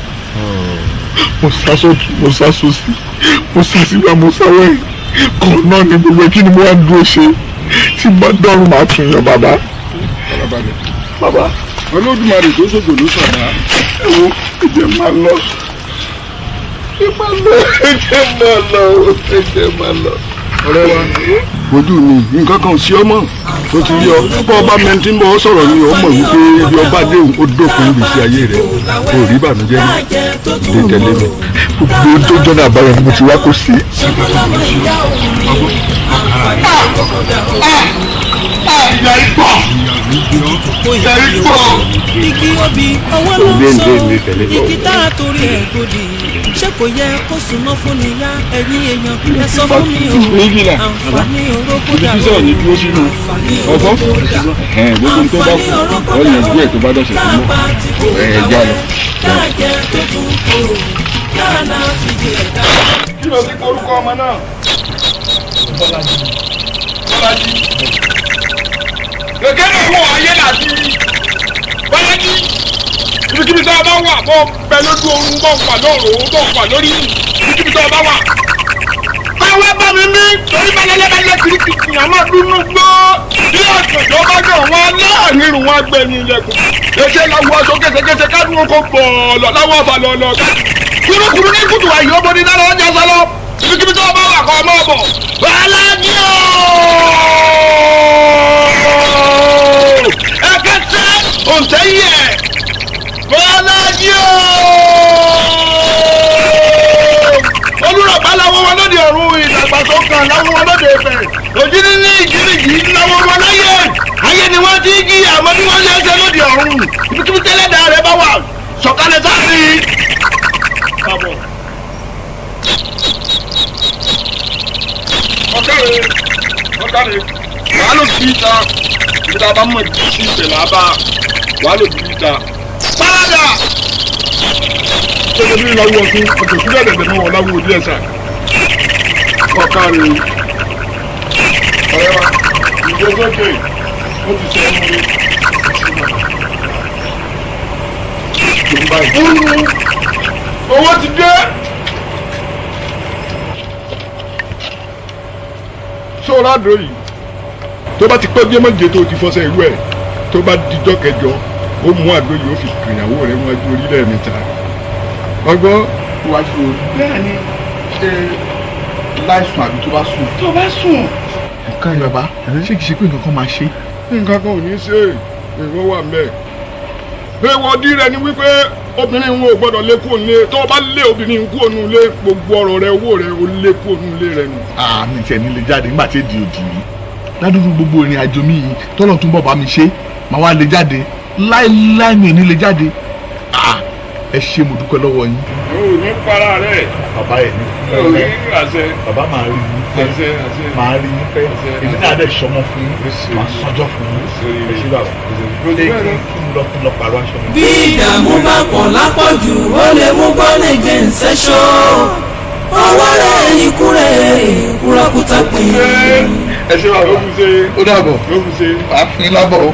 Mo sá sọ́tún, mo sá sósì, mo sá sígbà, mo sá wẹ̀yìn. Kàn náà ni gbogbo ẹ̀, kí ni mo wá dúró ṣe? Tí bá dọ́rùn máa tún yan bàbá. Bàbá. Olódùmarè tó ṣògo ló sọ̀rọ̀. Ẹ wo, ẹ jẹ́ máa lọ. Ẹ máa lọ, ẹ jẹ́ máa lọ, ẹ jẹ́ máa lọ. Ọ̀rẹ́ wa, ojú mi, nǹkan kan ò sí ọmọ tó ti rí ọ. Bọ́ ọba mẹ́ntì ń bọ́ ọ sọ̀rọ̀ ni ó mọ̀ wípé ibi ọba dé òun ó dópin ìgbésí ayé rẹ̀. Kò rí ìbànújẹ́ mọ́. Lè tẹ̀lé mi. Gbogbo tó jọ́nà àbáyọ ni mo ti wá kó sí. Ìyá ipò. Ìyá ipò. Igi obì owó ló ń sọ, igi tá a torí ẹ̀ gbòdì, ṣé kò yẹ kó súná fún ni yá? Ẹ̀yin èèyàn, ẹ sọ fún mi o, àǹfààní orógbó dà o, àǹfààní orógbó dà, àǹfààní orógbó dà o, tá a bá ti kó láwẹ́, tá a jẹ tó tún kóró, tá a náà fi jẹ ẹ̀dá. Kí ló ti korúkọ ọmọ náà? Bọ́lájí. Bọ́lájí. Gẹ́gẹ́ bí wọ́n ayé láti Bọ́lájí. Ibikíbi tó o bá wà, bọ́ bẹ lójú oorun, bọ́ wà lóòrò, bọ́ wà lórí, ibikíbi tó o bá wà. Báwo bá mi ní torí bẹ́lẹ́lẹ́bẹ́lẹ́ kìrìkìrì àmọ́ dúnú gbọ́. Bí ọ̀sán bá dọ̀ wọ́n láàrin irun wọn gbẹ̀yìn ilẹ̀kùn. Èṣe làwọn aṣọ kéṣekéṣe kádùn oko bọ̀ọ̀lọ̀ láwọn ọ̀fà lọ̀lọ̀. Kúrúkúrú ní kùtù àyè ó bọ́ni dáná ọjà sálọ. Ibikíbi tó o bá wà kọ́ ọmọ ọ̀bọ̀. Bọ́lájí ooo! Ẹ̀kẹ́sẹ́ òǹtẹ̀yẹ! Bọ́lájí ooo! Olùrọ̀bá làwọn wọn lóde ọ̀run, ìdàgbàsókàn làwọn wọn lóde Ifẹ̀. Òjìní ní ìjìnìjì làwọn wọn láyé. Ayé ni wọ́n ti jí àmọ́ bí wọ́n ṣe ń ṣe lóde ọ̀run. Ibikíbi tẹ́lẹ̀dá rẹ bá wà, sọ̀kalẹ̀ sáàrin. Kábọ̀. Ọ̀kàrẹ̀ ọ̀kàrẹ̀ wàá ló fi ìta, ibi tá a bá mọ̀ sí ìṣẹ̀lẹ̀ àbá wàá ló fi ìta. Pàdà! Ṣé ní ìlàwọ̀ ọ̀tún ọ̀tún sílẹ̀ dẹ̀dẹ̀ mọ́ wọn láwùjọ ojú ẹ̀sà? Ọ̀kàrẹ̀ ọ̀rẹ́ wa, ìgbésókè ó ti ṣe ẹnu rẹ̀. Owó ti dé. Sọ́ra àdó yìí tó bá ti pẹ́ bí méje tó ti fọṣẹ ìlú ẹ̀, tó bá dijọ́ kẹjọ ó mú àdó yìí ó fi kìyàwó rẹ̀ wájú orílẹ̀ mẹ́ta ọgbọ́n. Wájú orí. Bẹ́ẹ̀ni, ṣé láìsùn àbí tó bá sùn? Tó bá sùn. Ẹ̀ka yìí bàbá, ṣé kìí ṣe pé nǹkan kan máa ṣe? Nǹkan kan ò ní ṣe, nǹkan wà mẹ́. Èèwọ̀ dí rẹ ni wípé obìnrin wọn ò gbọ́dọ̀ lé kúrò nílé. Tó o bá lé obìnrin kúrò nílé, gbogbo ọ̀rọ̀ rẹ, owó rẹ, ó lé kúrò nílé rẹ nù. Àmì tiẹ̀ nílé jáde nígbà tí èdè òdì yìí. Ládùúgbò gbogbo ìrìn àjò mi yìí tọ́lọ̀ tún bọ̀ bá mi ṣe, màá wá lè jáde. Láíláí mi ò ní lè jáde. Ẹ ṣé, mo dúpẹ́ lọ́wọ́ yín. O ò ní para rẹ. Bàbá ẹ̀ ní O ní àṣẹ. Bàbá máa rí yín pẹ́. Máa rí yín pẹ́. Èmi náà dẹ̀ sọmọ fún yín. Máa sọjọ́ fún yín. Ẹ ṣé bàbá. Ṣé kí n lọ kí n lọ pàrọ̀ aṣọ mi. Bí ìdààmú bá pọ̀ lápọ̀jù, ó lè mú bọ́ọ̀lì gẹ̀ǹsẹ̀ṣọ́. Ọwọ́ rẹ̀ ikú rẹ̀ kúrọ́kútà pín. Ẹ ṣé bàbá. Ó dàbọ̀. Màá fún yín lábọ̀ o.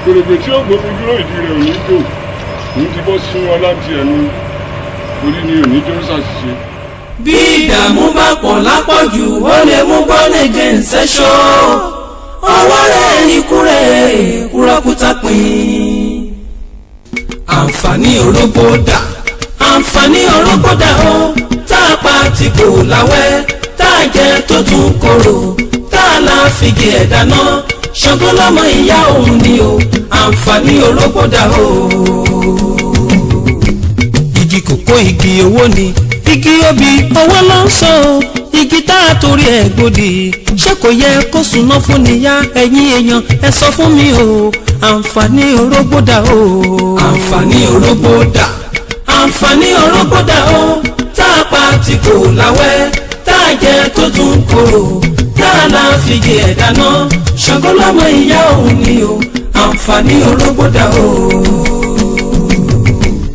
Kèrègbè tí ó gbómi dúró ìdí rẹ̀ ò ní jò, òun ti bọ́ sínú ọlá ti ẹnu, orí ni òní jọ ń ṣàṣìṣe. Bí ìdààmú bá pọ̀ lápọ̀jù, ó lè mú bọ́ọ̀lì gẹ̀ǹsẹ̀ṣọ́. Ọwọ́ rẹ̀ ikú rẹ̀ kúrọ́kútà pín. Àǹfààní orógbó dà, àǹfààní orógbó dà o, tá a pa tí kò láwẹ́, tá a jẹ tó tún korò, tá a là fi gé ẹ̀dá náà. Ṣàngó lọ́mọ ìyá òun ni o, àǹfààní orógbó dà o. Igi kòkó, igi owó ni, igi obì owó ló ń sọ o, igi tá a torí ẹ̀ gbòdì, ṣé kò yẹ kó súná fún ni yá? Ẹ̀yin èèyàn, ẹ sọ fún mi o, àǹfààní orógbó dà o. Àǹfààní orógbó dà, àǹfààní orógbó dà o, tá a pa tí kò láwẹ́, tá a jẹ tó tún korò, tá a là fi jẹ ẹ̀dá náà. Ṣàngó lọ́mọ ìyá òun ni o, àǹfààní orógbó dà o.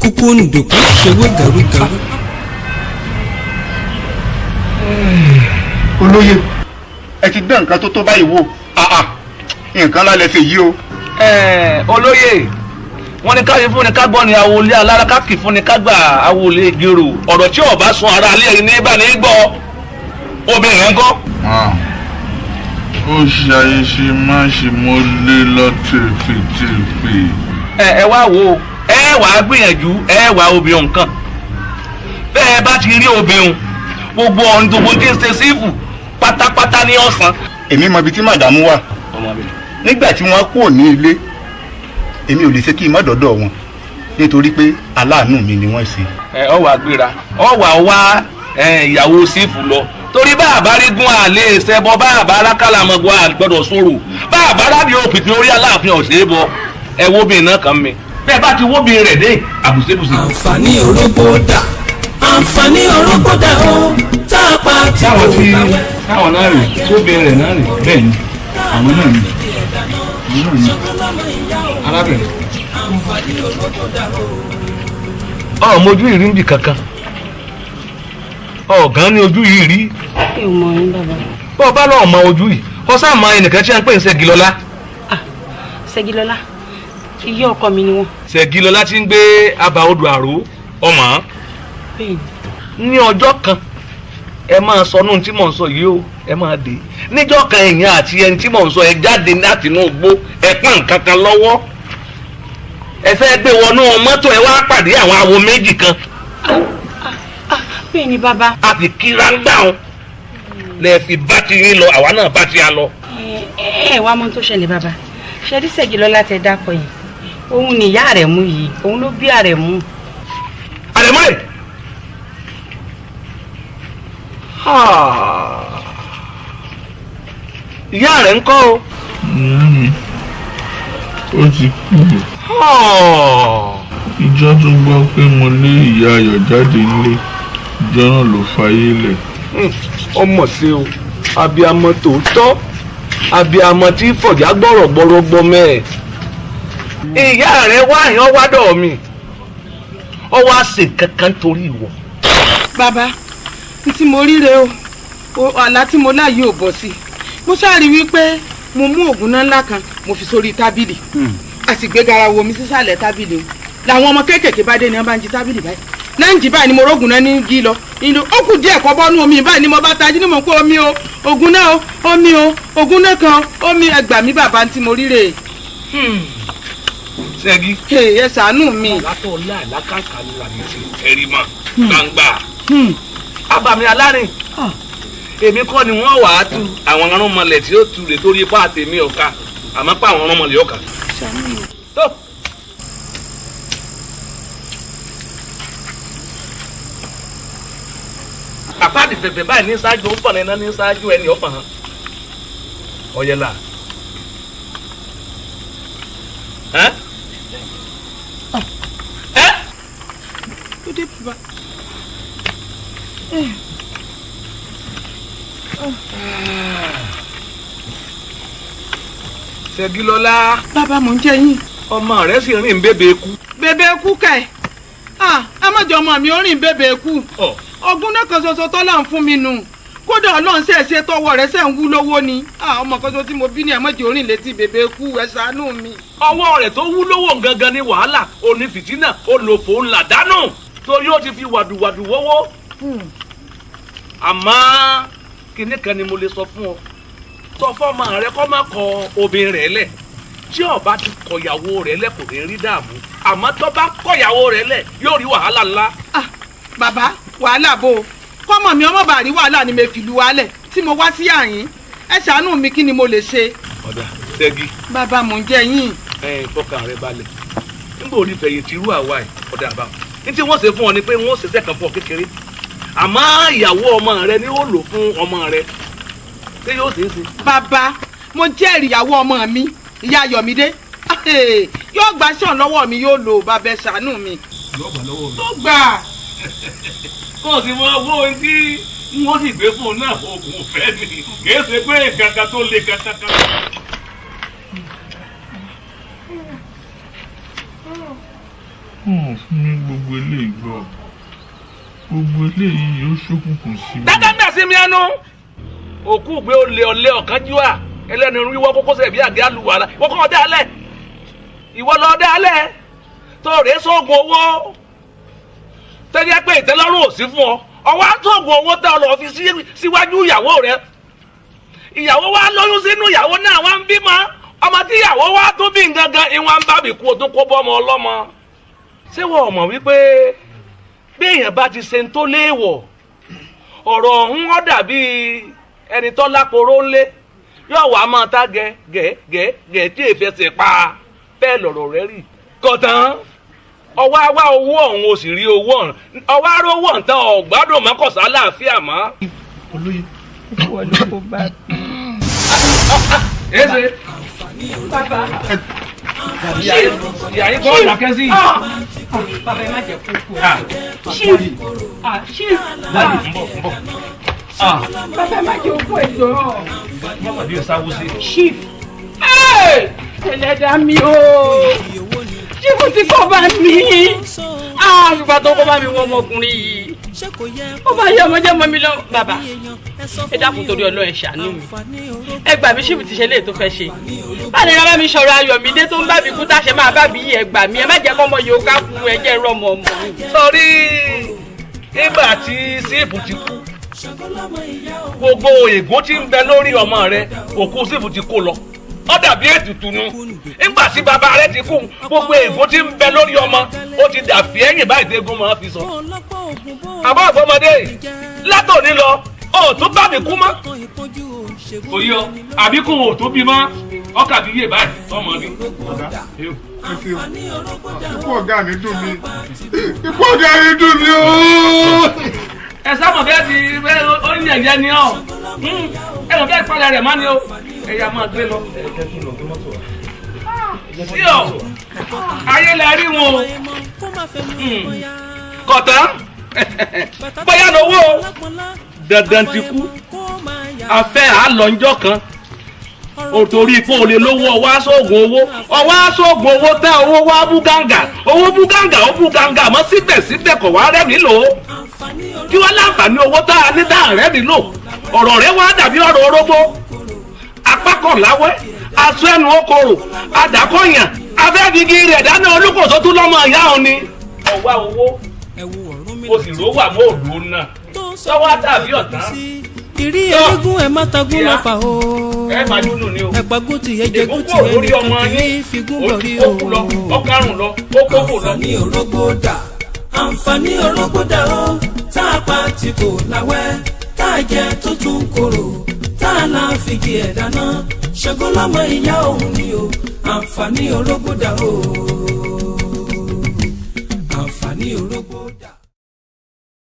Kúkú ń dòkú ṣèwé gàrúgàrú. Olóyè, ẹ ti dán nǹkan tó tó báyìí wò, nǹkan lálẹ́ ṣe yìí o. Olóyè, Wọ́n ní káyé fún ni ká gbọ́ ni awolé alára, ká kì fún ni ká gbà awolé gèrò. Ọ̀rọ̀ tí ó bá sun ara alẹ́ yìí ní bá ní gbọ́. Obìnrin rẹ̀ ń kọ́. Ó ṣe ayé ṣe má ṣe mọ́ lé lọ tèfètèfè. Ẹ wá wo, ẹ wàá gbìyànjú, ẹ wàá obìnrin nǹkan. Bẹ́ẹ̀ bá ti rí obìnrin, gbogbo ọ̀hún gbogbo tí ń ṣe sífù pátápátá ní ọ̀sán. Èmi mọ ibi tí màdàmú wà. Nígbà tí wọ́n kúrò ní ilé, èmi ò lè ṣe kí n má dọ́dọ̀ wọn nítorí pé aláàánú mi ni wọ́n ṣe. Ẹ ọ wà gbéra, ọ wà wá ìyàwó sífù lọ, torí bá a bá rí gún àlè ṣẹbọ, bá a bá rákàlà mọ̀gbọ́ àgbọ̀dọ̀ sọ̀rọ̀, bá a bá rábì òpìpì orí aláàfin ọ̀sẹ̀ bọ. Ẹ wo obìnrin náà kàn mí bẹ́ẹ̀ bá ti wó obìnrin rẹ̀ dé àbùsẹ̀bùsẹ̀. Àǹfààní orógbó dà, àǹfààní orógbó dà ó, tá a pa tí kò bá wẹ̀. Táwọn náà rè sóbìnrin rẹ̀ náà rè bẹ́ẹ̀ ni àwọn náà ni arábìnrin. Ọ mojú ìrí ń bì kankan, ọ̀gán ni ojú yìí rí. Mi ò mọ yín bàbá. Bọ́ ọ bá lọ́ọ̀ mọ ojú yìí, ọ sáà mọ ẹnìkan tí a ń pè ní Ṣẹ́gilọ́lá. Ṣẹ́gilọ́lá, iye ọkọ mi ni wọn. Ṣẹ́gilọ́lá ti ń gbé abà odò àrò ọmọ. Bẹ́ẹ̀ni. Ní ọjọ́ kan, ẹ máa sọ nù tí mò ń sọ yìí o, ẹ máa dé. Níjọ́ kan èèyàn àti ẹni tí mò ń sọ ẹ jáde láti inú igbó, ẹ pọ́n nǹkan kan lọ́wọ́. Ẹ fẹ́ gbé wọnú mọ́tò, ẹ wá pàdé àwọn awo méjì kan. Bẹ́ẹ̀ni bàbá. A fi kíra ń gbà wọn. Lẹ fi bá ti yín lọ, àwa náà bá ti a lọ. Ẹ wá mọ tó ṣẹlẹ̀ bàbá. Ṣẹ́rí Ṣẹ́gilọ́lá tẹ dákọ̀ yìí. Òun ni ìyá Àrẹ̀mú yìí, òun ló bí Àrẹ̀mú. Àrẹ̀mú rẹ̀. Ìyá rẹ̀ ń kọ́ o. Ìyá mi, ó ti kú. Ìjọ tó gbọ́ pé mo lé ìyá Ayọ̀ jáde nílé, ìjọ náà ló fayé lẹ̀. Ọmọ sí o, abiyamọ tòótọ́, abiyamọ tí fọ̀já gbọ̀rọ̀gbọ̀rọ̀ gbọmọ ẹ̀. Ìyá rẹ̀ wá àyàn wádọ̀ mi, ọ wá ṣe kankan torí ìwọ. Bàbá, n tí mo ríre o, àlá tí mo láàyè ò bọ̀ sí. Mo ṣáà rí wípé mo mú ògùn náà ńlá kan, mo fi sórí tábìlì. A sì gbé garawo mi sísàlẹ̀ tábìlì o. Làwọn ọmọ kéékèèké bá dé ni wọ́n bá ń jí tábìlì báyìí. Náà ń jí báyìí ni mo rógùn náà ní jí lọ. Ó kù díẹ̀ kọ́ bọ́nú omi báyìí ni mo bá tají ní mò ń kó omi o, ògùn náà o, omi o, ògùn náà kan, omi. Ẹ gbà mí bàbá tí mo ríre. Ṣẹ́gi. Ẹ ṣàánú mi. Látọ̀ láàlákàkà ni làmì ti ẹ̀rí mọ̀ gbangba. Abàmì alárin. Èmi kọ́ ni wọ́n wàá tu àwọn arúnmọlẹ̀ tí ó tu rè torí ipá àtẹ̀mí ọ̀ka, àmọ́ pa àwọn arúnmọlẹ̀ ọ̀ka. Tó. Àpáàdì fẹ̀fẹ̀ báyìí ní ṣáájú ó fọ̀nà iná ní ṣáájú ẹni ọ̀fà hàn. Ọ̀yẹ̀là. Ó dé bàbá. Ṣẹ́gilọ́lá. Bàbá mò ń jẹ yín. Ọmọ rẹ sì rìn bèbè kú. Bèbè kú kẹ̀. Ẹ má jọ ọmọ mi ó rìn bèbè kú. Ọgún náà kan ṣoṣo tọ́lá ń fún mi nù. Kódà Ọlọ́run ṣe é ṣe tọwọ́ rẹ̀ ṣe ń wú lówó ni. Ọmọ kan ṣoṣo tí mo bí ní ẹ má jẹ́ ó rìn létí bèbè kú, ẹ ṣàánú mi. Ọwọ́ rẹ̀ tó wú lówó gangan ni wàhálà, òní fìtínà, olòfò ńlá dánù. Torí ó ti fi wàdùwàdù wọ́wọ́. Àmọ́ kinní kan ni mo lè sọ fún ọ. Sọ fọ́mọ rẹ kó má kọ obìnrin rẹ̀ lẹ̀. Tí ó bá ti kọ̀yàwó rẹ̀ lẹ̀ kò ní rí dààmú. Àmọ́ tó bá kọ̀yàwó rẹ̀ lẹ̀ yóò rí wàhálà ńlá. Bàbá, wàhálà bò ó. Kọ́mọ mi ọmọ bá rí wàhálà ni mo fi lu wálẹ̀ tí mo wá sí àyín. Ẹ ṣàánú mi, kí ni mo lè ṣe? Ọ̀dà Ṣẹ́gi. Bàbá mò ń jẹ yín. Ẹ fọkàn rẹ balẹ̀. Nígbà orí fẹ̀yìntì irú àwa ẹ̀ ọ̀dà àbá. Ní tí wọ́n ṣe fún ọ ni pé wọ́n ṣe sẹ́kàn fún ọ kékeré. Àmọ́ ìyàwó ọmọ rẹ ni ó lò fún ọmọ rẹ. Ṣé yóò ṣeé ṣe? Bàbá, mo jẹ́rìí ìyàwó ọmọ mi, ìyá Ayọ̀mídé. Yóò gbà ṣàn lọ́wọ́ mi, yóò lò. Bàbá ẹ ṣàánú mi. Yóò gbà lọ́wọ́ mi. Tó gbà. Kó o sì mọ owó ohun tí wọ́n sì gbé fún un náà, oògùn ọ̀fẹ́ ni. Kì í ṣe pé nǹkan kan tó le kankan. Wọ́n fún mi gbogbo eléyìí gbọ́. Gbogbo eléyìí yóò ṣókùnkùn sí mi. Dákẹ́ ń bẹ̀ sí mi ẹnu. Òkú gbé olè ọ̀lẹ ọ̀kánjúwà ẹlẹ́nu wíwọ́ kókósẹ̀ bí àgé àlùwàlà. Ìwọ kọ́ ọdẹ alẹ́. Ìwọ lọ ọdẹ alẹ́. Tó rèé sóògùn owó tẹ́lẹ̀ pé ìtẹ́lọ́rùn ò sí fún ọ, ọwọ́ àtòògùn owó tẹ́ ọ lọ fi síwájú ìyàwó rẹ. Ìyàwó wa lóyún sínú, ìyàwó náà wá ń bímọ. Ọmọ tí ìyàwó wa tún bí gangan ìwọ̀n ń bá mi kú, o tún kó bọ́ ọmọ ọlọ́mọ. Ṣé wọ́n mọ̀ wípé bí èèyàn bá ti ṣe ń tó léèwọ̀, ọ̀rọ̀ ọ̀hún ó dàbí ẹni tó láporó ńlé yóò wá máa ta gẹ gẹ gẹ gẹ tí èfẹsẹ̀ pa, bẹ́ẹ̀ lọ̀rọ̀ rẹ rí. Kọ̀tán ọwọ́ àwa owó ọ̀hún o sì rí owó ọ̀hún, ọwọ́ àrò owó ọ̀hún tán ọ̀gbádùn mọ́kànsá láàfíà mọ́. Olóyè wọ́n ló kó bá mi. Ese. Bàbá. Ìyá yín kọ́ ọ̀dà kẹ́sì. Bàbá ẹ má jẹ́ kó kú. Chief. Chief. Láti ń bọ̀ ń bọ̀. Bàbá ẹ má jẹ́ kó ẹ̀jọ̀. Mọ́mọ́ bí o sáwó sí. Chief. Ẹlẹ́dàá mi o. Chief ti kọ́ bá mi. Àgbà tó kọ́ bá mi wọ ọmọkùnrin yìí. Ó bá yẹ ọmọdé ọmọ mi lọ. Bàbá ẹ dákun torí Ọlọ́run, ẹ ṣàánú mi. Ẹ gbà mí, Chief ti ṣe léè tó fẹ́ ṣe. Báyìí ni bàbá mi sọ̀rọ̀ Ayọ̀mídé tó ń bá mi kú táṣẹ máa bá mi yí, ẹ gbà mí. Ẹ má jẹ́ kọ́mọ yìí ó ká kú, ẹ jẹ́ rọ́mọ ọmọ. Sọrí nígbà tí síìpù ti kú, gbogbo ègún tí ń bẹ lórí ọmọ rẹ, òkú síìpù ti kó lọ. Ó dàbí ètùtù nu. Nígbà tí bàbá rẹ ti kú, gbogbo ègún tí ń bẹ lórí ọmọ ó ti dàbí ẹ̀yìn báyìí tẹ́gùn máa fi sọ. Àbá àfọmọdé látòní lọ, ó tún bá mi kú mọ́. Kò yọ àbíkú ò tó bí mọ́, ọkà bí yé báyìí tọmọ mi. Ikú ọ̀gá mi dùn mí, ikú ọ̀gá mi dùn mí ooo. Ẹ sábà bẹ́ẹ̀ ti bẹ́ẹ̀ oníyẹ̀yẹ ni ọ́, ẹ mọ̀ bẹ́ẹ̀ palẹ̀ rẹ̀ má ni o, ẹ̀yà máa gbé lọ. Sí ọ, ayé la rí wọn o, kọ̀tán bóyá lówó dandan ti kú, afẹ́ àlọ́njọ́ kan òtòrí ipò olè lówó, ọwọ́ aṣọ́gun owó, ọwọ́ aṣọ́gun owó tán, owó wá bú gàǹgà, owó bú gàǹgà, ó bú gàǹgà mọ́, síbẹ̀síbẹ̀ kọ̀ wá rẹ́mi lò ó. Kí wọ́n láǹfààní owó tá a ní tá a rẹ́mi lò? Ọ̀rọ̀ rẹ wá dàbí ọ̀rọ̀ orógbó, apákọ̀ láwẹ́, aṣọ ẹnu okòrò, àdàkọ̀yàn afẹ́figi rẹ̀ dáná, olúkòso tún lọ́mọ ìyá òun ni. Ọwọ́ owó o sì rówó àmọ́ òòlù náà sọ́wọ́ tàbí ọ̀tán. Ìrí eégún ẹ má tagún lọ́fà o. Ẹ máa dúnú ni o. Ẹ̀pàgùn tì ẹ jẹgún tì ẹ nìkan kì í figún bọ̀rí o. Ó kú lọ, ó kárùn lọ, ó kókò lọ. Àǹfààní orógbó dà, àǹfààní orógbó dà o, tá a pa tí kò láwẹ́, tá a jẹ tó tún korò, tá a là fìgì ẹ̀ dáná, ṣẹ́gun lọ́mọ ìyá òun ni o. Àǹfààní orógbó dà o, àǹfààní orógbó dà.